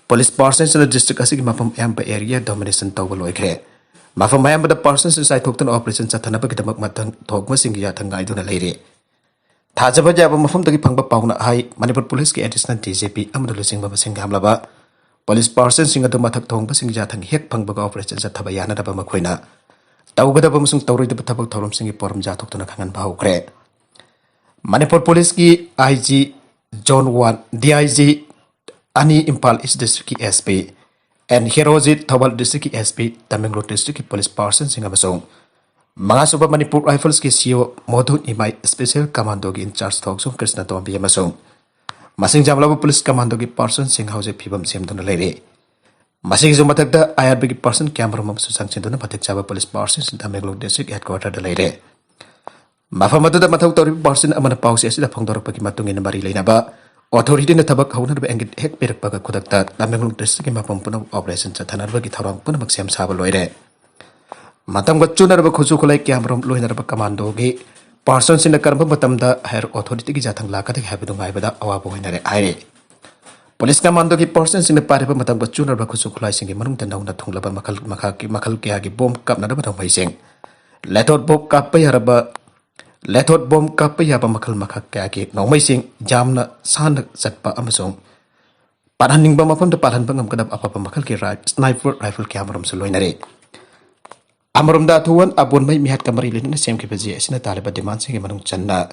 ꯄꯨꯂꯤꯁ ꯄꯥꯔꯁꯟꯁꯤꯡꯅ ꯗꯤꯁꯇ꯭ꯔꯤꯛ ꯑꯁꯤꯒꯤ ꯃꯐꯝ ꯑꯌꯥꯝꯕ ꯑꯦꯔꯤꯌꯥ ꯗꯣꯃꯤꯅꯦꯁꯟ ꯇꯧꯕ ꯂꯣꯏꯈ꯭ꯔꯦ꯫ ꯃꯐꯝ ꯑꯌꯥꯝꯕꯗ ꯄꯥꯔꯁꯟꯁꯤꯡ ꯆꯥꯏꯊꯣꯛꯇꯨꯅ ꯑꯣꯄꯔꯦꯁꯟ ꯆꯠꯊꯅꯕꯒꯤꯗꯃꯛ ꯃꯊꯪ ꯊꯣꯛꯄꯁꯤꯡꯒꯤ ꯌꯥꯊꯪ ꯉꯥꯏꯗꯨꯅ ꯂꯩꯔꯤ꯫ ꯊꯥꯖꯕ ꯌꯥꯕ ꯃꯐꯝꯗꯒꯤ ꯐꯪꯕ ꯄꯥꯎꯅ ꯍꯥꯏ, ꯃꯅꯤꯄꯨꯔ ꯄꯨꯂꯤꯁꯀꯤ ꯑꯦꯗꯤꯁꯅꯦꯜ ꯗꯤ ꯖꯤ ꯄꯤ ꯑꯃꯗ ꯂꯨꯆꯤꯡꯕ ꯃꯁꯤꯡ ꯌꯥꯝꯂꯕ ꯄꯨꯂꯤꯁ ꯄꯥꯔꯁꯟꯁꯤꯡ ꯑꯗꯨ ꯃꯊꯛ ꯊꯣꯡꯕꯁꯤꯡꯒꯤ ꯌꯥꯊꯪ ꯍꯦꯛ ꯐꯪꯕꯒ ꯑꯣꯄꯔꯦꯁꯟ ꯆꯠꯊꯕ ꯌꯥꯅꯅꯕ ꯃꯈꯣꯏꯅ ꯇꯧꯒꯗꯕ ꯑꯃꯁꯨꯡ ꯇꯧꯔꯣꯏꯗꯕ ꯊꯕꯛ ꯊꯧꯔꯝꯁꯤꯡꯒꯤ ꯄꯣꯔꯝ ꯌꯥꯊꯣꯛꯇꯨꯅ ꯈꯪꯍꯟꯕ ꯍꯧꯈ꯭ꯔꯦ꯫ ꯃꯅꯤꯄꯨꯔ ꯄꯨꯂꯤꯁꯀꯤ I G zone one, D I G ꯑꯅꯤ, ꯏꯝꯐꯥꯜ ꯏꯁ ꯗꯤꯁꯇ꯭ꯔꯤꯛꯀꯤ S P N Herojit, Thoubal ꯗꯤꯁꯇ꯭ꯔꯤꯛꯀꯤ ꯑꯦꯁ ꯄꯤ, ꯇꯃꯦꯡꯂꯣꯡ ꯗꯤꯁꯇ꯭ꯔꯤꯛꯀꯤ ꯄꯨꯂꯤꯁ ꯄꯥꯔꯁꯟꯁꯤꯡ ꯑꯃꯁꯨꯡ ꯃꯉꯥꯁꯨꯕ ꯃꯅꯤꯄꯨꯔ ꯔꯥꯏꯐꯜꯁꯀꯤ ꯁꯤ ꯑꯣ ꯃꯣꯗꯨ ꯏꯃꯥꯏ, ꯏꯁꯄꯦꯁꯦꯜ ꯀꯃꯥꯟꯗꯣꯒꯤ ꯏꯟꯆꯥꯔꯖ ꯊꯣꯛꯆꯣꯝ ꯀ꯭ꯔꯤꯁꯅ ꯇꯣꯝꯕꯤ ꯑꯃꯁꯨꯡ ꯃꯁꯤꯡ ꯌꯥꯝꯂꯕ ꯄꯨꯂꯤꯁ ꯀꯃꯥꯟꯗꯣꯒꯤ ꯄꯥꯔꯁꯟꯁꯤꯡ ꯍꯧꯖꯤꯛ ꯐꯤꯕꯝ ꯁꯦꯝꯗꯨꯅ ꯂꯩꯔꯤ꯫ ꯃꯁꯤꯒꯤꯁꯨ ꯃꯊꯛꯇ ꯑꯥꯏ ꯑꯥꯔ ꯕꯤꯒꯤ ꯄꯥꯔꯁꯟ ꯀꯌꯥꯃꯔꯨꯝ ꯑꯃꯁꯨ ꯆꯪꯁꯤꯟꯗꯨꯅ ꯃꯇꯤꯛ ꯆꯥꯕ ꯄꯨꯂꯤꯁ ꯄꯥꯔꯁꯟꯁꯤꯡ ꯇꯃꯦꯡꯂꯣꯡ ꯗꯤꯁꯇ꯭ꯔꯤꯛ ꯍꯦꯗꯀ꯭ꯋꯥꯇꯔꯗ ꯂꯩꯔꯦ꯫ ꯃꯐꯝ ꯑꯗꯨꯗ ꯃꯊꯧ ꯇꯧꯔꯤꯕ ꯄꯥꯔꯁꯟ ꯑꯃꯅ ꯄꯥꯎꯆꯦ ꯑꯁꯤꯗ ꯐꯣꯡꯗꯣꯔꯛꯄꯒꯤ ꯃꯇꯨꯡ ꯏꯟꯅ ꯃꯔꯤ ꯂꯩꯅꯕ ꯑꯣꯊꯣꯔꯤꯇꯤꯅ ꯊꯕꯛ ꯍꯧꯅꯅꯕ ꯏꯪꯒꯤꯠ ꯍꯦꯛ ꯄꯤꯔꯛꯄꯒ ꯈꯨꯗꯛꯇ ꯇꯃꯦꯡꯂꯣꯡ ꯗꯤꯁꯇ꯭ꯔꯤꯛꯀꯤ ꯃꯐꯝ ꯄꯨꯝꯅꯃꯛ ꯑꯣꯄꯔꯦꯁꯟ ꯆꯠꯊꯅꯕꯒꯤ ꯊꯧꯔꯥꯡ ꯄꯨꯝꯅꯃꯛ ꯁꯦꯝ ꯁꯥꯕ ꯂꯣꯏꯔꯦ꯫ ꯃꯇꯝꯒ ꯆꯨꯅꯔꯕ ꯈꯨꯠꯁꯨ ꯈꯨꯠꯂꯥꯏ ꯀꯌꯥꯃꯔꯨꯝ ꯂꯣꯏꯅꯔꯕ ꯀꯃꯥꯟꯗꯣꯒꯤ ꯄꯥꯔꯁꯟꯁꯤꯡꯅ ꯀꯔꯝꯕ ꯃꯇꯝꯗ ꯍꯥꯏꯌꯔ ꯑꯣꯊꯣꯔꯤꯇꯤꯒꯤ ꯌꯥꯊꯪ ꯂꯥꯛꯀꯗꯒꯦ ꯍꯥꯏꯕꯗꯨ ꯉꯥꯏꯕꯗ ꯑꯋꯥꯕ ꯑꯣꯏꯅꯔꯦ ꯍꯥꯏꯔꯤ꯫ ꯄꯨꯂꯤꯁ ꯀꯃꯥꯟꯗꯣꯒꯤ ꯄꯥꯔꯁꯟꯁꯤꯡꯅ ꯄꯥꯏꯔꯤꯕ ꯃꯇꯝꯒ ꯆꯨꯅꯔꯕ ꯈꯨꯠꯁꯨ ꯈꯨꯠꯂꯥꯏꯁꯤꯡꯒꯤ ꯃꯅꯨꯡꯗ ꯅꯧꯅ ꯊꯨꯡꯂꯕ ꯃꯈꯜ ꯃꯈꯥꯒꯤ, ꯃꯈꯜ ꯀꯌꯥꯒꯤ ꯕꯣꯝ ꯀꯥꯞꯅꯅꯕ ꯅꯣꯡꯃꯩꯁꯤꯡ, ꯂꯦꯊꯣꯠ ꯕꯣꯝ ꯀꯥꯞꯄ ꯌꯥꯔꯕ ꯂꯦꯊꯣꯠ ꯕꯣꯝ ꯀꯥꯞꯄ ꯌꯥꯕ ꯃꯈꯜ ꯃꯈꯜ ꯀꯌꯥꯒꯤ ꯅꯣꯡꯃꯩꯁꯤꯡ ꯌꯥꯝꯅ ꯁꯥꯟꯅ ꯆꯠꯄ ꯑꯃꯁꯨꯡ ꯄꯥꯜꯍꯟꯅꯤꯡꯕ ꯃꯐꯝꯗ ꯄꯥꯜꯍꯟꯕ ꯉꯝꯒꯗꯕ ꯑꯐꯕ ꯃꯈꯜꯒꯤ ꯔꯥꯏ-, ꯁ꯭ꯅꯥꯏꯄꯔ ꯔꯥꯏꯐꯜ ꯀꯌꯥ ꯑꯃꯔꯣꯝꯁꯨ ꯂꯣꯏꯅꯔꯤ꯫ ꯑꯃꯔꯣꯝꯗ ꯊꯧꯋꯥꯟ ꯑꯕꯣꯟꯃꯩ ꯃꯤꯍꯥꯠꯀ ꯃꯔꯤ ꯂꯩꯅꯅ ꯁꯦꯝꯈꯤꯕ ꯖꯦ ꯑꯁꯤꯅ ꯇꯥꯜꯂꯤꯕ ꯗꯤꯃꯥꯟꯁꯤꯡꯒꯤ ꯃꯅꯨꯡ ꯆꯟꯅ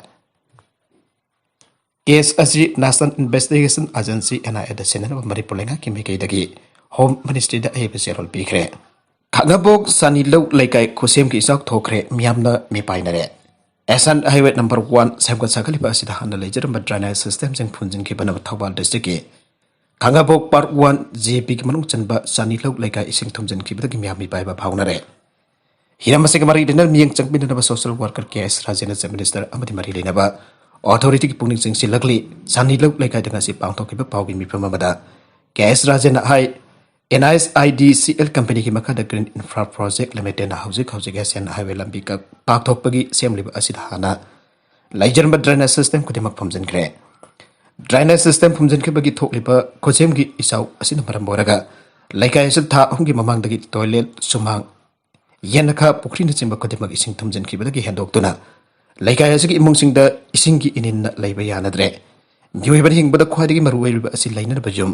ꯀꯦꯁ ꯑꯁꯤ National Investigation Agency, NIA ꯗ ꯁꯤꯟꯅꯅꯕ ꯃꯅꯤꯄꯨꯔ ꯂꯩꯉꯥꯛꯀꯤ ꯃꯥꯏꯀꯩꯗꯒꯤ ꯍꯣꯝ ꯃꯤꯅꯤꯁꯇ꯭ꯔꯤꯗ ꯑꯍꯦꯟꯕ ꯆꯦꯔꯣꯜ ꯄꯤꯈ꯭ꯔꯦ꯫ ꯈꯥꯉꯕꯣꯛ ꯁꯥꯅꯤꯂꯧ ꯂꯩꯀꯥꯏ ꯈꯨꯠꯁꯦꯝꯒꯤ ꯏꯆꯥꯎ ꯊꯣꯛꯈ꯭ꯔꯦ, ꯃꯤꯌꯥꯝꯅ ꯃꯤꯄꯥꯏꯅꯔꯦ꯫ ꯑꯦꯁꯥꯟ ꯍꯥꯏꯋꯦ ꯅꯝꯕꯔ ꯋꯥꯟ ꯁꯦꯝꯒꯠ ꯁꯥꯒꯠꯂꯤꯕ ꯑꯁꯤꯗ ꯍꯥꯟꯅ ꯂꯩꯖꯔꯝꯕ ꯗ꯭ꯔꯦꯅꯦꯖ ꯁꯤꯁꯇꯦꯝꯁꯤꯡ ꯐꯨꯟꯖꯤꯟꯈꯤꯕꯅ ꯊꯧꯕꯥꯜ ꯗꯤꯁꯇ꯭ꯔꯤꯛꯀꯤ ꯈꯥꯉꯕꯣꯛ ꯄꯥꯔꯠ ꯋꯥꯟ ꯖꯦ ꯄꯤꯒꯤ ꯃꯅꯨꯡ ꯆꯟꯕ ꯁꯥꯅꯤꯂꯧ ꯂꯩꯀꯥꯏ ꯏꯁꯤꯡ ꯊꯨꯝꯖꯤꯟꯈꯤꯕꯗꯒꯤ ꯃꯤꯌꯥꯝ ꯃꯤꯄꯥꯏꯕ ꯐꯥꯎꯅꯔꯦ꯫ ꯍꯤꯔꯝ ꯑꯁꯤꯒ ꯃꯔꯤ ꯂꯩꯅꯅ ꯃꯤꯠꯌꯦꯡ ꯆꯪꯕꯤꯅꯅꯕ ꯁꯣꯁꯤꯌꯦꯜ ꯋꯥꯔꯀꯔ ꯀꯦ ꯑꯦꯁ ꯔꯥꯖꯦꯟꯅ ꯆꯤꯐ ꯃꯤꯅꯤꯁꯇꯔ ꯑꯃꯗꯤ ꯃꯔꯤ ꯂꯩꯅꯕ ꯑꯣꯊꯣꯔꯤꯇꯤꯒꯤ ꯄꯨꯛꯅꯤꯡ ꯆꯤꯡꯁꯤꯜꯂꯛꯂꯤ꯫ ꯁꯥꯅꯤꯂꯧ ꯂꯩꯀꯥꯏꯗ ꯉꯁꯤ ꯄꯥꯡꯊꯣꯛꯈꯤꯕ ꯄꯥꯎꯒꯤ ꯃꯤꯐꯝ ꯑꯃꯗ ꯀꯦ ꯑꯦꯁ ꯔꯥꯖꯦꯟꯅ ꯍꯥꯏ, and I S I D C L ꯀꯝꯄꯅꯤꯒꯤ ꯃꯈꯥꯗ ꯒ꯭ꯔꯤꯟ ꯏꯟꯐ꯭ꯔꯥ ꯄ꯭ꯔꯣꯖꯦꯛ ꯂꯤꯃꯤꯇꯦꯗꯅ ꯍꯧꯖꯤꯛ ꯍꯧꯖꯤꯛ ꯑꯦꯁꯤꯌꯥꯟ ꯍꯥꯏꯋꯦ ꯂꯝꯕꯤ ꯀꯛ-, ꯄꯥꯛꯊꯣꯛꯄꯒꯤ ꯁꯦꯝꯂꯤꯕ ꯑꯁꯤꯗ ꯍꯥꯟꯅ ꯂꯩꯖꯔꯝꯕ ꯗ꯭ꯔꯦꯅꯦꯖ ꯁꯤꯁꯇꯦꯝ ꯈꯨꯗꯤꯡꯃꯛ ꯐꯨꯝꯖꯤꯟꯈ꯭ꯔꯦ꯫ ꯗ꯭ꯔꯦꯅꯦꯖ ꯁꯤꯁꯇꯦꯝ ꯐꯨꯝꯖꯤꯟꯈꯤꯕꯒꯤ ꯊꯣꯛꯂꯤꯕ ꯈꯨꯠꯁꯦꯝꯒꯤ ꯏꯆꯥꯎ ꯑꯁꯤꯅ ꯃꯔꯝ ꯑꯣꯏꯔꯒ ꯂꯩꯀꯥꯏ ꯑꯁꯤꯗ ꯊꯥ ꯑꯍꯨꯝꯒꯤ ꯃꯃꯥꯡꯗꯒꯤ ꯇꯣꯏꯂꯦꯠ, ꯁꯨꯃꯥꯡ, ꯌꯦꯟꯅꯈꯥ, ꯄꯨꯈ꯭ꯔꯤꯅꯆꯤꯡꯕ ꯈꯨꯗꯤꯡꯃꯛ ꯏꯁꯤꯡ ꯊꯨꯝꯖꯤꯟꯈꯤꯕꯗꯒꯤ ꯍꯦꯟꯗꯣꯛꯇꯨꯅ ꯂꯩꯀꯥꯏ ꯑꯁꯤꯒꯤ ꯏꯃꯨꯡꯁꯤꯡꯗ ꯏꯁꯤꯡꯒꯤ ꯏꯅꯤꯟꯅ ꯂꯩꯕ ꯌꯥꯅꯗ꯭ꯔꯦ꯫ ꯃꯤꯑꯣꯏꯕꯅ ꯍꯤꯡꯕꯗ ꯈ꯭ꯋꯥꯏꯗꯒꯤ ꯃꯔꯨꯑꯣꯏꯔꯤꯕ ꯑꯁꯤ ꯂꯩꯅꯅꯕ ꯌꯨꯝ,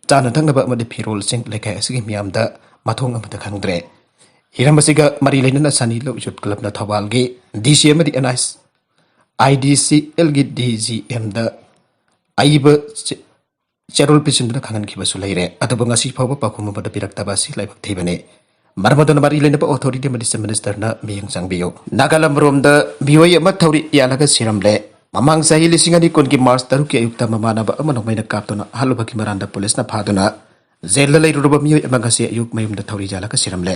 ꯆꯥꯅ ꯊꯛꯅꯕ ꯑꯃꯗꯤ ꯐꯤꯔꯣꯜꯁꯤꯡ ꯂꯩꯀꯥꯏ ꯑꯁꯤꯒꯤ ꯃꯤꯌꯥꯝꯗ ꯃꯊꯣꯡ ꯑꯃꯠꯇ ꯈꯪꯗ꯭ꯔꯦ꯫ ꯍꯤꯔꯝ ꯑꯁꯤꯒ ꯃꯔꯤ ꯂꯩꯅꯅ ꯁꯥꯅꯤꯂꯧ ꯌꯨꯠ ꯀ꯭ꯂꯕꯅ ꯊꯧꯕꯥꯜꯒꯤ ꯗꯤ ꯁꯤ ꯑꯃꯗꯤ and I S I D ꯁꯤ ꯑꯦꯜꯒꯤ ꯗꯤ ꯖꯤ ꯑꯦꯝꯗ ꯑꯏꯕ ꯆꯦ-, ꯆꯦꯔꯣꯜ ꯄꯤꯁꯤꯟꯗꯨꯅ ꯈꯪꯍꯟꯈꯤꯕꯁꯨ ꯂꯩꯔꯦ꯫ ꯑꯗꯨꯕꯨ ꯉꯁꯤ ꯐꯥꯎꯕ ꯄꯥꯎꯈꯨꯝ ꯑꯃꯠꯇ ꯄꯤꯔꯛꯇꯕ ꯑꯁꯤ ꯂꯥꯏꯕꯛ ꯊꯤꯕꯅꯤ꯫ ꯃꯔꯝ ꯑꯗꯨꯅ ꯃꯔꯤ ꯂꯩꯅꯕ ꯑꯣꯊꯣꯔꯤꯇꯤ ꯑꯃꯗꯤ ꯆꯤꯐ ꯃꯤꯅꯤꯁꯇꯔꯅ ꯃꯤꯠꯌꯦꯡ ꯆꯪꯕꯤꯌꯨ꯫ ꯅꯥꯒꯥꯂꯦꯟ ꯔꯣꯝꯗ ꯃꯤꯑꯣꯏ ꯑꯃ ꯊꯧꯔꯤ ꯌꯥꯜꯂꯒ ꯁꯤꯔꯝꯂꯦ꯫ ꯃꯃꯥꯡ ꯆꯍꯤ ꯂꯤꯁꯤꯡ ꯑꯅꯤ ꯀꯨꯟꯒꯤ ꯃꯥꯔꯆ ꯇꯔꯨꯛꯀꯤ ꯑꯌꯨꯛꯇ ꯃꯃꯥꯟꯅꯕ ꯑꯃ ꯅꯣꯡꯃꯩꯅ ꯀꯥꯞꯇꯨꯅ ꯍꯥꯠꯂꯨꯕꯒꯤ ꯃꯔꯥꯟꯗ ꯄꯨꯂꯤꯁꯅ ꯐꯥꯗꯨꯅ ꯖꯦꯜꯗ ꯂꯩꯔꯨꯔꯕ ꯃꯤꯑꯣꯏ ꯑꯃ ꯉꯁꯤ ꯑꯌꯨꯛ ꯃꯌꯨꯝꯗ ꯊꯧꯔꯤ ꯌꯥꯜꯂꯒ ꯁꯤꯔꯝꯂꯦ꯫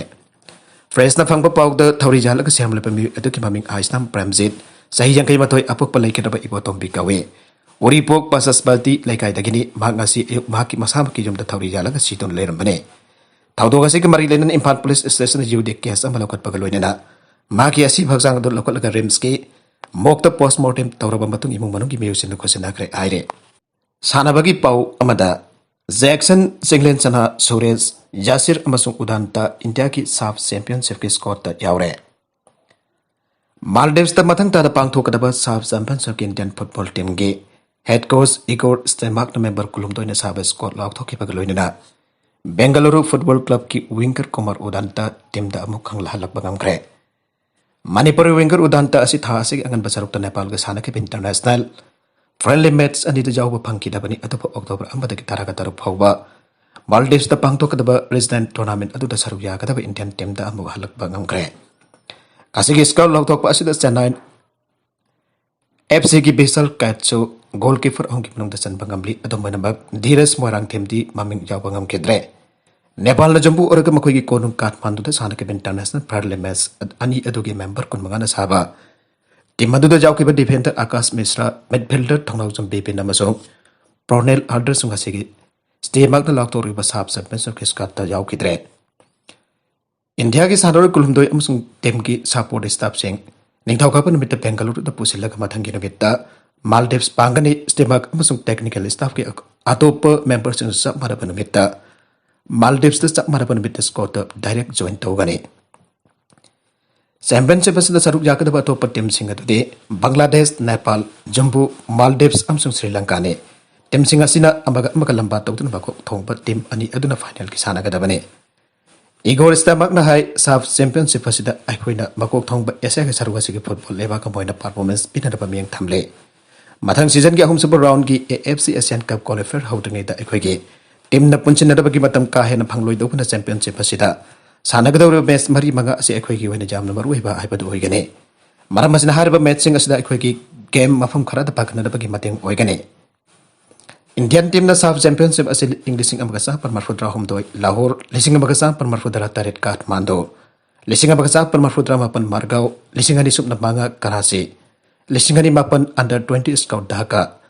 ꯄ꯭ꯔꯦꯁꯅ ꯐꯪꯕ ꯄꯥꯎꯗ ꯊꯧꯔꯤ ꯌꯥꯜꯂꯒ ꯁꯤꯔꯝꯂꯕ ꯃꯤꯑꯣꯏ ꯑꯗꯨꯒꯤ ꯃꯃꯤꯡ ꯑꯥꯏꯁꯅꯥꯝ ꯄ꯭ꯔꯦꯝꯖꯤꯠ, ꯆꯍꯤ ꯌꯥꯡꯈꯩ ꯃꯥꯊꯣꯏ, ꯑꯄꯣꯛꯄ ꯂꯩꯈꯤꯗ꯭ꯔꯕ ꯏꯕꯣꯇꯣꯝꯕꯤ ꯀꯧꯏ꯫ ꯎꯔꯤꯄꯣꯛ ꯕꯁꯁꯄꯇꯤ ꯂꯩꯀꯥꯏꯗꯒꯤꯅꯤ꯫ ꯃꯍꯥꯛ ꯉꯁꯤ ꯑꯌꯨꯛ ꯃꯍꯥꯛꯀꯤ ꯃꯁꯥꯃꯛꯀꯤ ꯌꯨꯝꯗ ꯊꯧꯔꯤ ꯌꯥꯜꯂꯒ ꯁꯤꯗꯨꯅ ꯂꯩꯔꯝꯕꯅꯤ꯫ ꯊꯧꯗꯣꯛ ꯑꯁꯤꯒ ꯃꯔꯤ ꯂꯩꯅꯅ ꯏꯝꯐꯥꯜ ꯄꯨꯂꯤꯁ ꯁ꯭ꯇꯦꯁꯟꯗ ꯌꯨ ꯗꯤ ꯀꯦꯁ ꯑꯃ ꯂꯧꯈꯠꯄꯒ ꯂꯣꯏꯅꯅ ꯃꯍꯥꯛꯀꯤ ꯑꯁꯤꯕ ꯍꯛꯆꯥꯡ ꯑꯗꯨ ꯂꯧꯈꯠꯂꯒ ꯔꯤꯝꯁꯀꯤ ꯃꯣꯔꯒꯇ ꯄꯣꯁꯃꯣꯔꯇꯦꯝ ꯇꯧꯔꯕ ꯃꯇꯨꯡ ꯏꯃꯨꯡ ꯃꯅꯨꯡꯒꯤ ꯃꯤꯑꯣꯏꯁꯤꯡꯗ ꯈꯨꯠꯁꯤꯟꯅꯈ꯭ꯔꯦ ꯍꯥꯏꯔꯦ꯫ ꯁꯥꯟꯅꯕꯒꯤ ꯄꯥꯎ ꯑꯃꯗ, ꯖꯦꯛꯁꯟ ꯆꯤꯡꯂꯦꯟ ꯁꯅꯥ, ꯁꯨꯔꯦꯁ, ꯌꯥꯁꯤꯔ ꯑꯃꯁꯨꯡ ꯎꯗꯥꯟꯇ ꯏꯟꯗꯤꯌꯥꯒꯤ ꯁꯥꯐ ꯆꯦꯝꯄꯤꯌꯟꯁꯤꯞꯀꯤ ꯁ꯭ꯀꯣꯔꯗ ꯌꯥꯎꯔꯦ꯫ ꯃꯥꯜꯗꯤꯞꯁꯇ ꯃꯊꯪ ꯊꯥꯗ ꯄꯥꯡꯊꯣꯛꯀꯗꯕ ꯁꯥꯐ ꯆꯦꯝꯄꯤꯌꯟꯁꯤꯞꯀꯤ ꯏꯟꯗꯤꯌꯟ ꯐꯨꯠꯕꯣꯜ ꯇꯤꯝꯒꯤ ꯍꯦꯗ ꯀꯣꯆ ꯏꯒꯣꯔ ꯁ꯭ꯇꯦꯃꯥꯛꯅ ꯃꯦꯝꯕꯔ ꯀꯨꯟꯍꯨꯝꯗꯣꯏꯅ ꯁꯥꯕ ꯁ꯭ꯀꯣꯠ ꯂꯥꯎꯊꯣꯛꯈꯤꯕꯒ ꯂꯣꯏꯅꯅ ꯕꯦꯡꯒꯂꯨꯔꯨ ꯐꯨꯠꯕꯣꯜ ꯀ꯭ꯂꯕꯀꯤ ꯋꯤꯡꯒꯔ ꯀꯨꯃꯥꯔ ꯎꯗꯥꯟꯇ ꯇꯤꯝꯗ ꯑꯃꯨꯛ ꯈꯪꯂꯍꯜꯂꯛꯄ ꯉꯝꯈ꯭ꯔꯦ꯫ ꯃꯅꯤꯄꯨꯔꯤ ꯋꯤꯡꯒꯔ ꯎꯗꯥꯟꯇ ꯑꯁꯤ ꯊꯥ ꯑꯁꯤꯒꯤ ꯑꯉꯟꯕ ꯁꯔꯨꯛꯇ ꯅꯦꯄꯥꯜꯒ ꯁꯥꯟꯅꯈꯤꯕ ꯏꯟꯇꯔꯅꯦꯁꯅꯦꯜ ꯐ꯭ꯔꯦꯟꯂꯤ ꯃꯦꯆ ꯑꯅꯤꯗ ꯌꯥꯎꯕ ꯐꯪꯈꯤꯗꯕꯅꯤ, ꯑꯗꯨꯕꯨ ꯑꯣꯛꯇꯣꯕꯔ ꯑꯃꯗꯒꯤ ꯇꯔꯥꯒ ꯇꯔꯨꯛ ꯐꯥꯎꯕ ꯃꯥꯜꯗꯤꯞꯁꯇ ꯄꯥꯡꯊꯣꯛꯀꯗꯕ ꯔꯤꯖꯅꯦꯜ ꯇꯣꯔꯅꯥꯃꯦꯟ ꯑꯗꯨꯗ ꯁꯔꯨꯛ ꯌꯥꯒꯗꯕ ꯏꯟꯗꯤꯌꯟ ꯇꯤꯝꯗ ꯑꯃꯨꯛ ꯍꯜꯂꯛꯄ ꯉꯝꯈ꯭ꯔꯦ꯫ ꯑꯁꯤꯒꯤ ꯁ꯭ꯀꯣꯠ ꯂꯧꯊꯣꯛꯄ ꯑꯁꯤꯗ ꯆꯦꯟꯅꯥꯏ ꯑꯦꯐ ꯁꯤꯒꯤ ꯕꯤꯁꯥꯜ ꯀꯥꯏꯠꯁꯨ ꯒꯣꯜꯀꯤꯄꯔ ꯑꯍꯨꯝꯒꯤ ꯃꯅꯨꯡꯗ ꯆꯟꯕ ꯉꯝꯂꯤ꯫ ꯑꯗꯨꯝ ꯑꯣꯏꯅꯃꯛ ꯙꯤꯔꯖ ꯃꯣꯏꯔꯥꯡꯊꯦꯝꯗꯤ ꯃꯃꯤꯡ ꯌꯥꯎꯕ ꯉꯝꯈꯤꯗ꯭ꯔꯦ꯫ ꯅꯦꯄꯥꯜꯅ ꯖꯝꯕꯨ ꯑꯣꯏꯔꯒ ꯃꯈꯣꯏꯒꯤ ꯀꯣꯅꯨꯡ ꯀꯥꯊꯃꯥꯟꯗꯨꯗ ꯁꯥꯟꯅꯈꯤꯕ ꯏꯟꯇꯔꯅꯦꯁꯅꯦꯜ ꯐ꯭ꯔꯦꯟꯂꯤ ꯃꯦꯆ ꯑꯅꯤ ꯑꯗꯨꯒꯤ ꯃꯦꯝꯕꯔ ꯀꯨꯟꯃꯉꯥꯅ ꯁꯥꯕ ꯇꯤꯝ ꯑꯗꯨꯗ ꯌꯥꯎꯈꯤꯕ ꯗꯤꯐꯦꯟꯗꯔ ꯑꯀꯥꯁ ꯃꯤꯁ꯭ꯔꯥ, ꯃꯤꯗꯐꯤꯜꯗꯔ ꯊꯧꯅꯥꯎꯖꯝ ꯕꯤꯄꯤꯟ ꯑꯃꯁꯨꯡ ꯄ꯭ꯔꯣꯅꯦꯜ ꯑꯥꯔꯗꯔꯁꯨ ꯉꯁꯤꯒꯤ ꯁ꯭ꯇꯦꯃꯥꯛꯅ ꯂꯥꯎꯊꯣꯛꯂꯤꯕ ꯁꯥꯐ ꯆꯦꯝꯄꯤꯌꯟꯁꯤꯞꯀꯤ ꯁ꯭ꯀ꯭ꯋꯥꯗꯇ ꯌꯥꯎꯈꯤꯗ꯭ꯔꯦ꯫ ꯏꯟꯗꯤꯌꯥꯒꯤ ꯁꯥꯟꯅꯔꯣꯏ ꯀꯨꯟꯍꯨꯝꯗꯣꯏ ꯑꯃꯁꯨꯡ ꯇꯤꯝꯒꯤ ꯁꯄꯣꯔꯠ ꯁ꯭ꯇꯥꯐꯁꯤꯡ ꯅꯤꯡꯊꯧꯀꯥꯕ ꯅꯨꯃꯤꯠꯇ ꯕꯦꯡꯒꯂꯨꯔꯨꯗ ꯄꯨꯁꯤꯜꯂꯒ ꯃꯊꯪꯒꯤ ꯅꯨꯃꯤꯠꯇ ꯃꯥꯜꯗꯤꯞꯁ ꯄꯥꯡꯒꯅꯤ꯫ ꯁ꯭ꯇꯦꯃꯥꯛ ꯑꯃꯁꯨꯡ ꯇꯦꯛꯅꯤꯀꯦꯜ ꯁ꯭ꯇꯥꯐꯀꯤ ꯑꯇꯣꯞꯄ ꯃꯦꯝꯕꯔꯁꯤꯡꯁꯨ ꯆꯞ ꯃꯥꯟꯅꯕ ꯅꯨꯃꯤꯠꯇ ꯃꯥꯜꯗꯤꯞꯁꯇ ꯆꯞ ꯃꯥꯟꯅꯕ ꯅꯨꯃꯤꯠꯇ ꯁ꯭ꯀꯣꯠꯇ ꯗꯥꯏꯔꯦꯛ ꯖꯣꯏꯟ ꯇꯧꯒꯅꯤ꯫ ꯆꯦꯝꯄꯤꯌꯟꯁꯤꯞ ꯑꯁꯤꯗ ꯁꯔꯨꯛ ꯌꯥꯒꯗꯕ ꯑꯇꯣꯞꯄ ꯇꯤꯝꯁꯤꯡ ꯑꯗꯨꯗꯤ ꯕꯪꯒ꯭ꯂꯥꯗꯦꯁ, ꯅꯦꯄꯥꯜ, ꯖꯝꯕꯨ, ꯃꯥꯜꯗꯤꯞꯁ ꯑꯃꯁꯨꯡ ꯁ꯭ꯔꯤ ꯂꯪꯀꯥꯅꯤ꯫ ꯇꯤꯝꯁꯤꯡ ꯑꯁꯤꯅ ꯑꯃꯒ ꯑꯃꯒ ꯂꯝꯕꯥ ꯇꯧꯗꯨꯅ ꯃꯀꯣꯛ ꯊꯣꯡꯕ ꯇꯤꯝ ꯑꯅꯤ ꯑꯗꯨꯅ ꯐꯥꯏꯅꯦꯜꯒꯤ ꯁꯥꯟꯅꯒꯗꯕꯅꯤ꯫ ꯏꯒꯣꯔ ꯁ꯭ꯇꯦꯃꯥꯛꯅ ꯍꯥꯏ, ꯁꯥꯐ ꯆꯦꯝꯄꯤꯌꯟꯁꯤꯞ ꯑꯁꯤꯗ ꯑꯩꯈꯣꯏꯅ ꯃꯀꯣꯛ ꯊꯣꯡꯕ ꯑꯦꯁꯤꯌꯥꯒꯤ ꯁꯔꯨꯛ ꯑꯁꯤꯒꯤ ꯐꯨꯠꯕꯣꯜ ꯂꯩꯕꯥꯛ ꯑꯃ ꯑꯣꯏꯅ ꯄꯔꯐꯣꯔꯃꯦꯟꯁ ꯄꯤꯅꯅꯕ ꯃꯤꯠꯌꯦꯡ ꯊꯝꯂꯤ꯫ ꯃꯊꯪ ꯁꯤꯖꯟꯒꯤ ꯑꯍꯨꯝꯁꯨꯕ ꯔꯥꯎꯟꯒꯤ ꯑꯦ ꯑꯦꯐ ꯁꯤ ꯑꯦꯁꯤꯌꯥꯟ ꯀꯞ ꯀ꯭ꯋꯥꯂꯤꯐꯥꯌꯔ ꯍꯧꯗ꯭ꯔꯤꯉꯩꯗ ꯑꯩꯈꯣꯏꯒꯤ ꯇꯤꯝꯅ ꯄꯨꯟꯁꯤꯟꯅꯗꯕꯒꯤ ꯃꯇꯝ ꯀꯥ ꯍꯦꯟꯅ ꯐꯪꯂꯣꯏꯗꯧꯕꯅ ꯆꯦꯝꯄꯤꯌꯟꯁꯤꯞ ꯑꯁꯤꯗ ꯁꯥꯟꯅꯒꯗꯧꯔꯤꯕ ꯃꯦꯆ ꯃꯔꯤ ꯃꯉꯥ ꯑꯁꯤ ꯑꯩꯈꯣꯏꯒꯤ ꯑꯣꯏꯅ ꯌꯥꯝꯅ ꯃꯔꯨꯑꯣꯏꯕ ꯍꯥꯏꯕꯗꯨ ꯑꯣꯏꯒꯅꯤ꯫ ꯃꯔꯝ ꯑꯁꯤꯅ ꯍꯥꯏꯔꯤꯕ ꯃꯦꯆꯁꯤꯡ ꯑꯁꯤꯗ ꯑꯩꯈꯣꯏꯒꯤ ꯒꯦꯝ ꯃꯐꯝ ꯈꯔꯗ ꯄꯥꯏꯈꯠꯅꯅꯕꯒꯤ ꯃꯇꯦꯡ ꯑꯣꯏꯒꯅꯤ꯫ ꯏꯟꯗꯤꯌꯟ ꯇꯤꯝꯅ ꯁꯥꯐ ꯆꯦꯝꯄꯤꯌꯟꯁꯤꯞ ꯑꯁꯤ ꯏꯪ ꯂꯤꯁꯤꯡ ꯑꯃꯒ ꯆꯥꯃꯥꯄꯟ ꯃꯔꯤꯐꯨꯇꯔꯥ ꯍꯨꯝꯗꯣꯏ ꯂꯥꯍꯣꯔ, ꯂꯤꯁꯤꯡ ꯑꯃꯒ ꯆꯥꯃꯥꯄꯟ ꯃꯔꯤꯐꯨꯇꯔꯥ ꯇꯔꯦꯠ ꯀꯥꯊꯃꯥꯟꯗꯨ, ꯂꯤꯁꯤꯡ ꯑꯃꯒ ꯆꯥꯃꯥꯄꯟ ꯃꯔꯤꯐꯨꯇꯔꯥ ꯃꯥꯄꯟ ꯃꯥꯔꯒꯥꯎ, ꯂꯤꯁꯤꯡ ꯑꯅꯤ ꯁꯨꯞꯅ ꯃꯉꯥ ꯀꯔꯥꯆꯤ, ꯂꯤꯁꯤꯡ ꯑꯅꯤ ꯃꯥꯄꯟ ꯑꯟꯗꯔ ꯇ꯭ꯋꯦꯟꯇꯤ ꯁ꯭ꯀꯥꯎꯠ ꯙꯥꯀꯥ,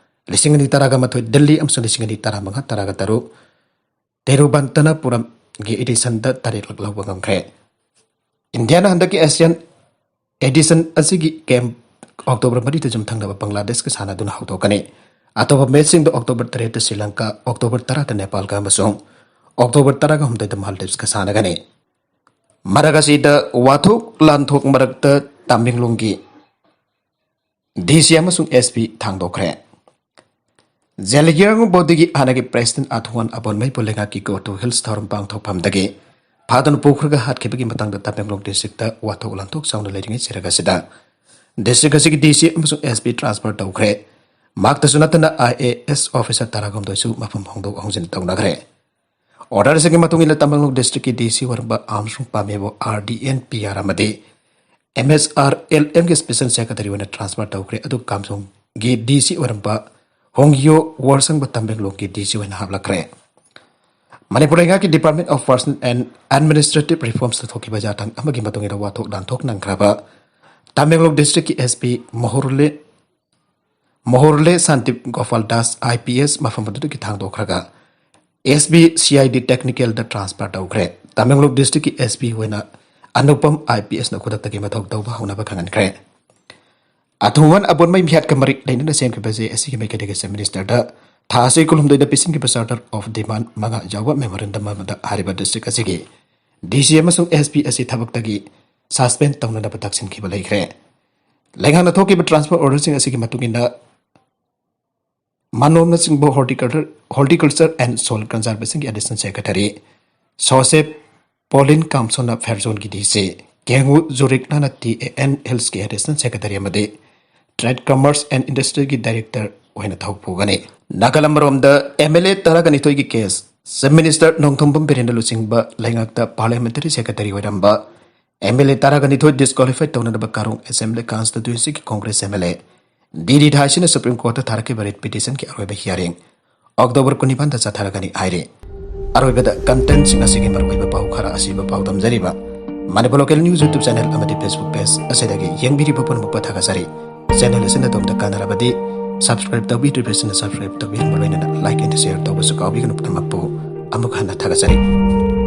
ꯂꯤꯁꯤꯡ ꯑꯅꯤ ꯇꯔꯥꯒ ꯃꯥꯊꯣꯏ ꯗꯤꯜꯂꯤ ꯑꯃꯁꯨꯡ ꯂꯤꯁꯤꯡ ꯑꯅꯤ ꯇꯔꯥꯃꯉꯥ ꯇꯔꯥꯒ ꯇꯔꯨꯛ ꯇꯤꯔꯨꯕꯟꯇꯅꯄꯨꯔꯝꯒꯤ ꯏꯗꯤꯁꯟꯗ ꯇꯔꯦꯠꯂꯛ ꯂꯧꯕ ꯉꯝꯈ꯭ꯔꯦ꯫ ꯏꯟꯗꯤꯌꯥꯅ ꯍꯟꯗꯛꯀꯤ ꯑꯦꯁꯤꯌꯥꯟ ꯏꯗꯤꯁꯟ ꯑꯁꯤꯒꯤ ꯀꯦꯝ ꯑꯣꯛꯇꯣꯕꯔ ꯃꯔꯤꯗ ꯌꯨꯝꯊꯪꯅꯕ ꯕꯪꯒ꯭ꯂꯥꯗꯦꯁꯀ ꯁꯥꯟꯅꯗꯨꯅ ꯍꯧꯗꯣꯛꯀꯅꯤ꯫ ꯑꯇꯣꯞꯄ ꯃꯦꯆꯁꯤꯡꯗ ꯑꯣꯛꯇꯣꯕꯔ ꯇꯔꯦꯠꯇ ꯁ꯭ꯔꯤ ꯂꯪꯀꯥ, ꯑꯣꯛꯇꯣꯕꯔ ꯇꯔꯥꯗ ꯅꯦꯄꯥꯜꯒ ꯑꯃꯁꯨꯡ ꯑꯣꯛꯇꯣꯕꯔ ꯇꯔꯥꯒ ꯍꯨꯝꯗꯣꯏꯗ ꯃꯥꯜꯗꯤꯞꯁꯀ ꯁꯥꯟꯅꯒꯅꯤ꯫ ꯃꯔꯛ ꯑꯁꯤꯗ ꯋꯥꯊꯣꯛ ꯂꯥꯟꯊꯣꯛ ꯃꯔꯛꯇ ꯇꯃꯦꯡꯂꯣꯡꯒꯤ ꯗꯤ ꯁꯤ ꯑꯃꯁꯨꯡ ꯑꯦꯁ ꯄꯤ ꯊꯥꯡꯗꯣꯛꯈ꯭ꯔꯦ꯫ ꯖꯦꯂꯤꯒꯤꯔꯥꯡ ꯕꯣꯗꯤꯒꯤ ꯍꯥꯟꯅꯒꯤ ꯄ꯭ꯔꯦꯁꯤꯗꯦꯟ ꯑꯊꯨꯋꯥꯟ ꯑꯕꯣꯟꯃꯩꯕꯨ ꯂꯩꯉꯥꯛꯀꯤ Go to Hills ꯊꯧꯔꯝ ꯄꯥꯡꯊꯣꯛꯐꯝꯗꯒꯤ ꯐꯥꯗꯨꯅ ꯄꯨꯈ꯭ꯔꯒ ꯍꯥꯠꯈꯤꯕꯒꯤ ꯃꯇꯥꯡꯗ ꯇꯃꯦꯡꯂꯣꯡ ꯗꯤꯁꯇ꯭ꯔꯤꯛꯇ ꯋꯥꯊꯣꯛ ꯂꯥꯟꯊꯣꯛ ꯆꯥꯎꯅ ꯂꯩꯔꯤꯉꯩ ꯆꯩꯔꯛ ꯑꯁꯤꯗ ꯗꯤꯁꯇ꯭ꯔꯤꯛ ꯑꯁꯤꯒꯤ ꯗꯤ ꯁꯤ ꯑꯃꯁꯨꯡ ꯑꯦꯁ ꯄꯤ ꯇ꯭ꯔꯥꯟꯁꯐꯔ ꯇꯧꯈ꯭ꯔꯦ꯫ ꯃꯍꯥꯛꯇꯁꯨ ꯅꯠꯇꯅ ꯑꯥꯏ ꯑꯦ ꯑꯦꯁ ꯑꯣꯐꯤꯁꯔ ꯇꯔꯥꯍꯨꯝꯗꯣꯏꯁꯨ ꯃꯐꯝ ꯍꯣꯡꯗꯣꯛ ꯍꯣꯡꯖꯤꯟ ꯇꯧꯅꯈ꯭ꯔꯦ꯫ ꯑꯣꯔꯗꯔꯁꯤꯡꯒꯤ ꯃꯇꯨꯡ ꯏꯟꯅ ꯇꯃꯦꯡꯂꯣꯡ ꯗꯤꯁꯇ꯭ꯔꯤꯛꯀꯤ ꯗꯤ ꯁꯤ ꯑꯣꯏꯔꯝꯕ ꯑꯥꯔꯝꯁ꯭ꯔꯣꯡ ꯄꯥꯃꯦꯕꯨ R D N P R ꯑꯃꯗꯤ ꯑꯦꯝ ꯑꯦꯁ ꯑꯥꯔ ꯑꯦꯜ ꯑꯦꯝꯒꯤ ꯁ꯭ꯄꯦꯁꯦꯜ ꯁꯦꯀ꯭ꯔꯦꯇꯔꯤ ꯑꯣꯏꯅ ꯇ꯭ꯔꯥꯟꯁꯐꯔ ꯇꯧꯈ꯭ꯔꯦ꯫ ꯑꯗꯨ ꯀꯥꯝꯖꯣꯡꯒꯤ ꯗꯤ ꯁꯤ ꯑꯣꯏꯔꯝꯕ ꯍꯣꯡꯌꯣ ꯋꯥꯔꯁꯪꯕ ꯇꯃꯦꯡꯂꯣꯡꯒꯤ ꯗꯤ ꯁꯤ ꯑꯣꯏꯅ ꯍꯥꯞꯂꯛꯈ꯭ꯔꯦ꯫ ꯃꯅꯤꯄꯨꯔ ꯂꯩꯉꯥꯛꯀꯤ Department of Personnel and Administrative Reformsꯇ ꯊꯣꯛꯈꯤꯕ ꯌꯥꯊꯪ ꯑꯃꯒꯤ ꯃꯇꯨꯡ ꯏꯟꯅ ꯋꯥꯊꯣꯛ ꯂꯥꯟꯊꯣꯛ ꯅꯪꯈ꯭ꯔꯕ ꯇꯃꯦꯡꯂꯣꯡ ꯗꯤꯁꯇ꯭ꯔꯤꯛꯀꯤ S P ꯃꯣꯍꯣꯔꯂꯦ ꯃꯣꯍꯣꯔꯂꯦ ꯁꯥꯟꯇꯤꯞ Gopal Das I P S ꯃꯐꯝ ꯑꯗꯨꯗꯒꯤ ꯊꯥꯡꯗꯣꯛꯈ꯭ꯔꯒ ꯑꯦꯁ B C I D ꯇꯦꯛꯅꯤꯀꯦꯜꯗ transfer ꯇꯧꯈ꯭ꯔꯦ꯫ ꯇꯃꯦꯡꯂꯣꯡ ꯗꯤꯁꯇ꯭ꯔꯤꯛꯀꯤ ꯑꯦꯁ ꯄꯤ ꯑꯣꯏꯅ ꯑꯅꯨꯄꯝ ꯑꯥꯏ ꯄꯤ ꯑꯦꯁꯅ ꯈꯨꯗꯛꯇꯒꯤ ꯃꯊꯧ ꯇꯧꯕ ꯍꯧꯅꯕ ꯈꯪꯍꯟꯈ꯭ꯔꯦ꯫ ꯑꯊꯨꯋꯥꯟ ꯑꯕꯣꯟꯃꯩ ꯃꯤꯍꯥꯠꯀ ꯃꯔꯤ ꯂꯩꯅꯅ ꯁꯦꯝꯈꯤꯕ ꯖꯦ ꯑꯦꯁ ꯁꯤꯒꯤ ꯃꯥꯏꯀꯩꯗꯒꯤ ꯆꯤꯐ ꯃꯤꯅꯤꯁꯇꯔꯗ ꯊꯥ ꯑꯁꯤ ꯀꯨꯟꯍꯨꯝꯗꯣꯏꯗ ꯄꯤꯁꯤꯟꯈꯤꯕ ꯆꯥꯔꯇꯔ ꯑꯣꯐ ꯗꯤꯃꯥꯟ ꯃꯉꯥ ꯌꯥꯎꯕ ꯃꯦꯃꯣꯔꯦꯟꯗꯝ ꯑꯃꯗ ꯍꯥꯏꯔꯤꯕ ꯗꯤꯁꯇ꯭ꯔꯤꯛ ꯑꯁꯤꯒꯤ ꯗꯤ ꯁꯤ ꯑꯃꯁꯨꯡ ꯑꯦꯁ ꯄꯤ ꯑꯁꯤ ꯊꯕꯛꯇꯒꯤ ꯁꯁꯄꯦꯟ ꯇꯧꯅꯅꯕ ꯇꯛꯁꯤꯟꯈꯤꯕ ꯂꯩꯈ꯭ꯔꯦ꯫ ꯂꯩꯉꯥꯛꯅ ꯊꯣꯛꯈꯤꯕ ꯇ꯭ꯔꯥꯟꯁꯐꯔ ꯑꯣꯔꯗꯔꯁꯤꯡ ꯑꯁꯤꯒꯤ ꯃꯇꯨꯡ ꯏꯟꯅ ꯃꯅꯣꯝꯅꯆꯤꯡꯕ Horticulture, Horticulture and Soil Conservationꯒꯤ ꯑꯦꯗꯤꯁꯅꯦꯜ ꯁꯦꯀ꯭ꯔꯦꯇꯔꯤ ꯁꯣꯁꯦꯞ ꯄꯣꯂꯤꯟ ꯀꯥꯝꯁꯣꯟꯅ ꯐꯦꯔꯖꯣꯟꯒꯤ ꯗꯤ ꯁꯤ, ꯀꯦꯡꯉꯨ ꯖꯨꯔꯤꯛꯅꯥꯅ ꯇꯤ ꯑꯦ ꯑꯦꯟ ꯍꯤꯜꯁꯀꯤ ꯑꯦꯗꯤꯁꯅꯦꯜ ꯁꯦꯀ꯭ꯔꯦꯇꯔꯤ ꯑꯃꯗꯤ Trade, Commerce and Industryꯒꯤ ꯗꯥꯏꯔꯦꯛꯇꯔ ꯑꯣꯏꯅ ꯊꯧ ꯄꯨꯒꯅꯤ꯫ ꯅꯥꯒꯥꯂꯝ ꯃꯔꯣꯝꯗ ꯑꯦꯝ ꯑꯦꯜ ꯑꯦ ꯇꯔꯥꯒ ꯅꯤꯊꯣꯏꯒꯤ ꯀꯦꯁ, ꯆꯤꯐ ꯃꯤꯅꯤꯁꯇꯔ ꯅꯣꯡꯊꯣꯝꯕꯝ ꯕꯤꯔꯦꯟꯅ ꯂꯨꯆꯤꯡꯕ ꯂꯩꯉꯥꯛꯇ ꯄꯥꯔꯂꯤꯌꯥꯃꯦꯟꯇꯔꯤ ꯁꯦꯀ꯭ꯔꯦꯇꯔꯤ ꯑꯣꯏꯔꯝꯕ ꯑꯦꯝ ꯑꯦꯜ ꯑꯦ ꯇꯔꯥꯒ ꯅꯤꯊꯣꯏ ꯗꯤꯁꯀ꯭ꯋꯥꯂꯤꯐꯥꯏ ꯇꯧꯅꯅꯕ ꯀꯥꯔꯣꯡ ꯑꯦꯁꯦꯝꯕ꯭ꯂꯤ ꯀꯟꯁꯇꯤꯇ꯭ꯋꯦꯟꯁꯤꯒꯤ Congress M L A D D ꯊꯥꯏꯁꯤꯅ ꯁꯨꯄ꯭ꯔꯤꯝ ꯀꯣꯔꯠꯇ ꯊꯥꯔꯛꯈꯤꯕ ꯔꯤꯠ ꯄꯤꯇꯤꯁꯟꯒꯤ ꯑꯔꯣꯏꯕ ꯍꯤꯌꯥꯔꯤꯡ ꯑꯣꯛꯇꯣꯕꯔ ꯀꯨꯟꯅꯤꯄꯥꯟꯗ ꯆꯠꯊꯔꯒꯅꯤ ꯍꯥꯏꯔꯤ꯫ ꯑꯔꯣꯏꯕꯗ ꯀꯟꯇꯦꯟꯠꯁꯤꯡ ꯑꯁꯤꯒꯤ ꯃꯔꯨꯑꯣꯏꯕ ꯄꯥꯎ ꯈꯔ ꯑꯁꯤꯕꯨ ꯄꯥꯎꯗꯝꯖꯔꯤꯕ Manipur local news YouTube channel ꯑꯃꯗꯤ ꯐꯦꯁꯕꯨꯛ ꯄꯦꯖ ꯑꯁꯤꯗꯒꯤ ꯌꯦꯡꯕꯤꯔꯤꯕ ꯄꯨꯝꯅꯃꯛꯄꯨ ꯊꯥꯒꯠꯆꯔꯤ꯫ ꯆꯦꯅꯦꯜ ꯑꯁꯤꯅ ꯑꯗꯣꯝꯗ ꯀꯥꯟꯅꯔꯕꯗꯤ ꯁꯕꯁꯀ꯭ꯔꯥꯏꯕ ꯇꯧꯕꯤꯗ꯭ꯔꯤꯕꯁꯤꯡꯅ ꯁꯕꯁꯀ꯭ꯔꯥꯏꯕ ꯇꯧꯕꯤꯔꯝꯕ ꯂꯣꯏꯅꯅ ꯂꯥꯏꯛ ꯑꯦꯟ ꯁꯤꯌꯔ ꯇꯧꯕꯁꯨ ꯀꯥꯎꯕꯤꯒꯅꯨ꯫ ꯄꯨꯝꯅꯃꯛꯄꯨ ꯑꯃꯨꯛ ꯍꯟꯅ ꯊꯥꯒꯠꯆꯔꯤ꯫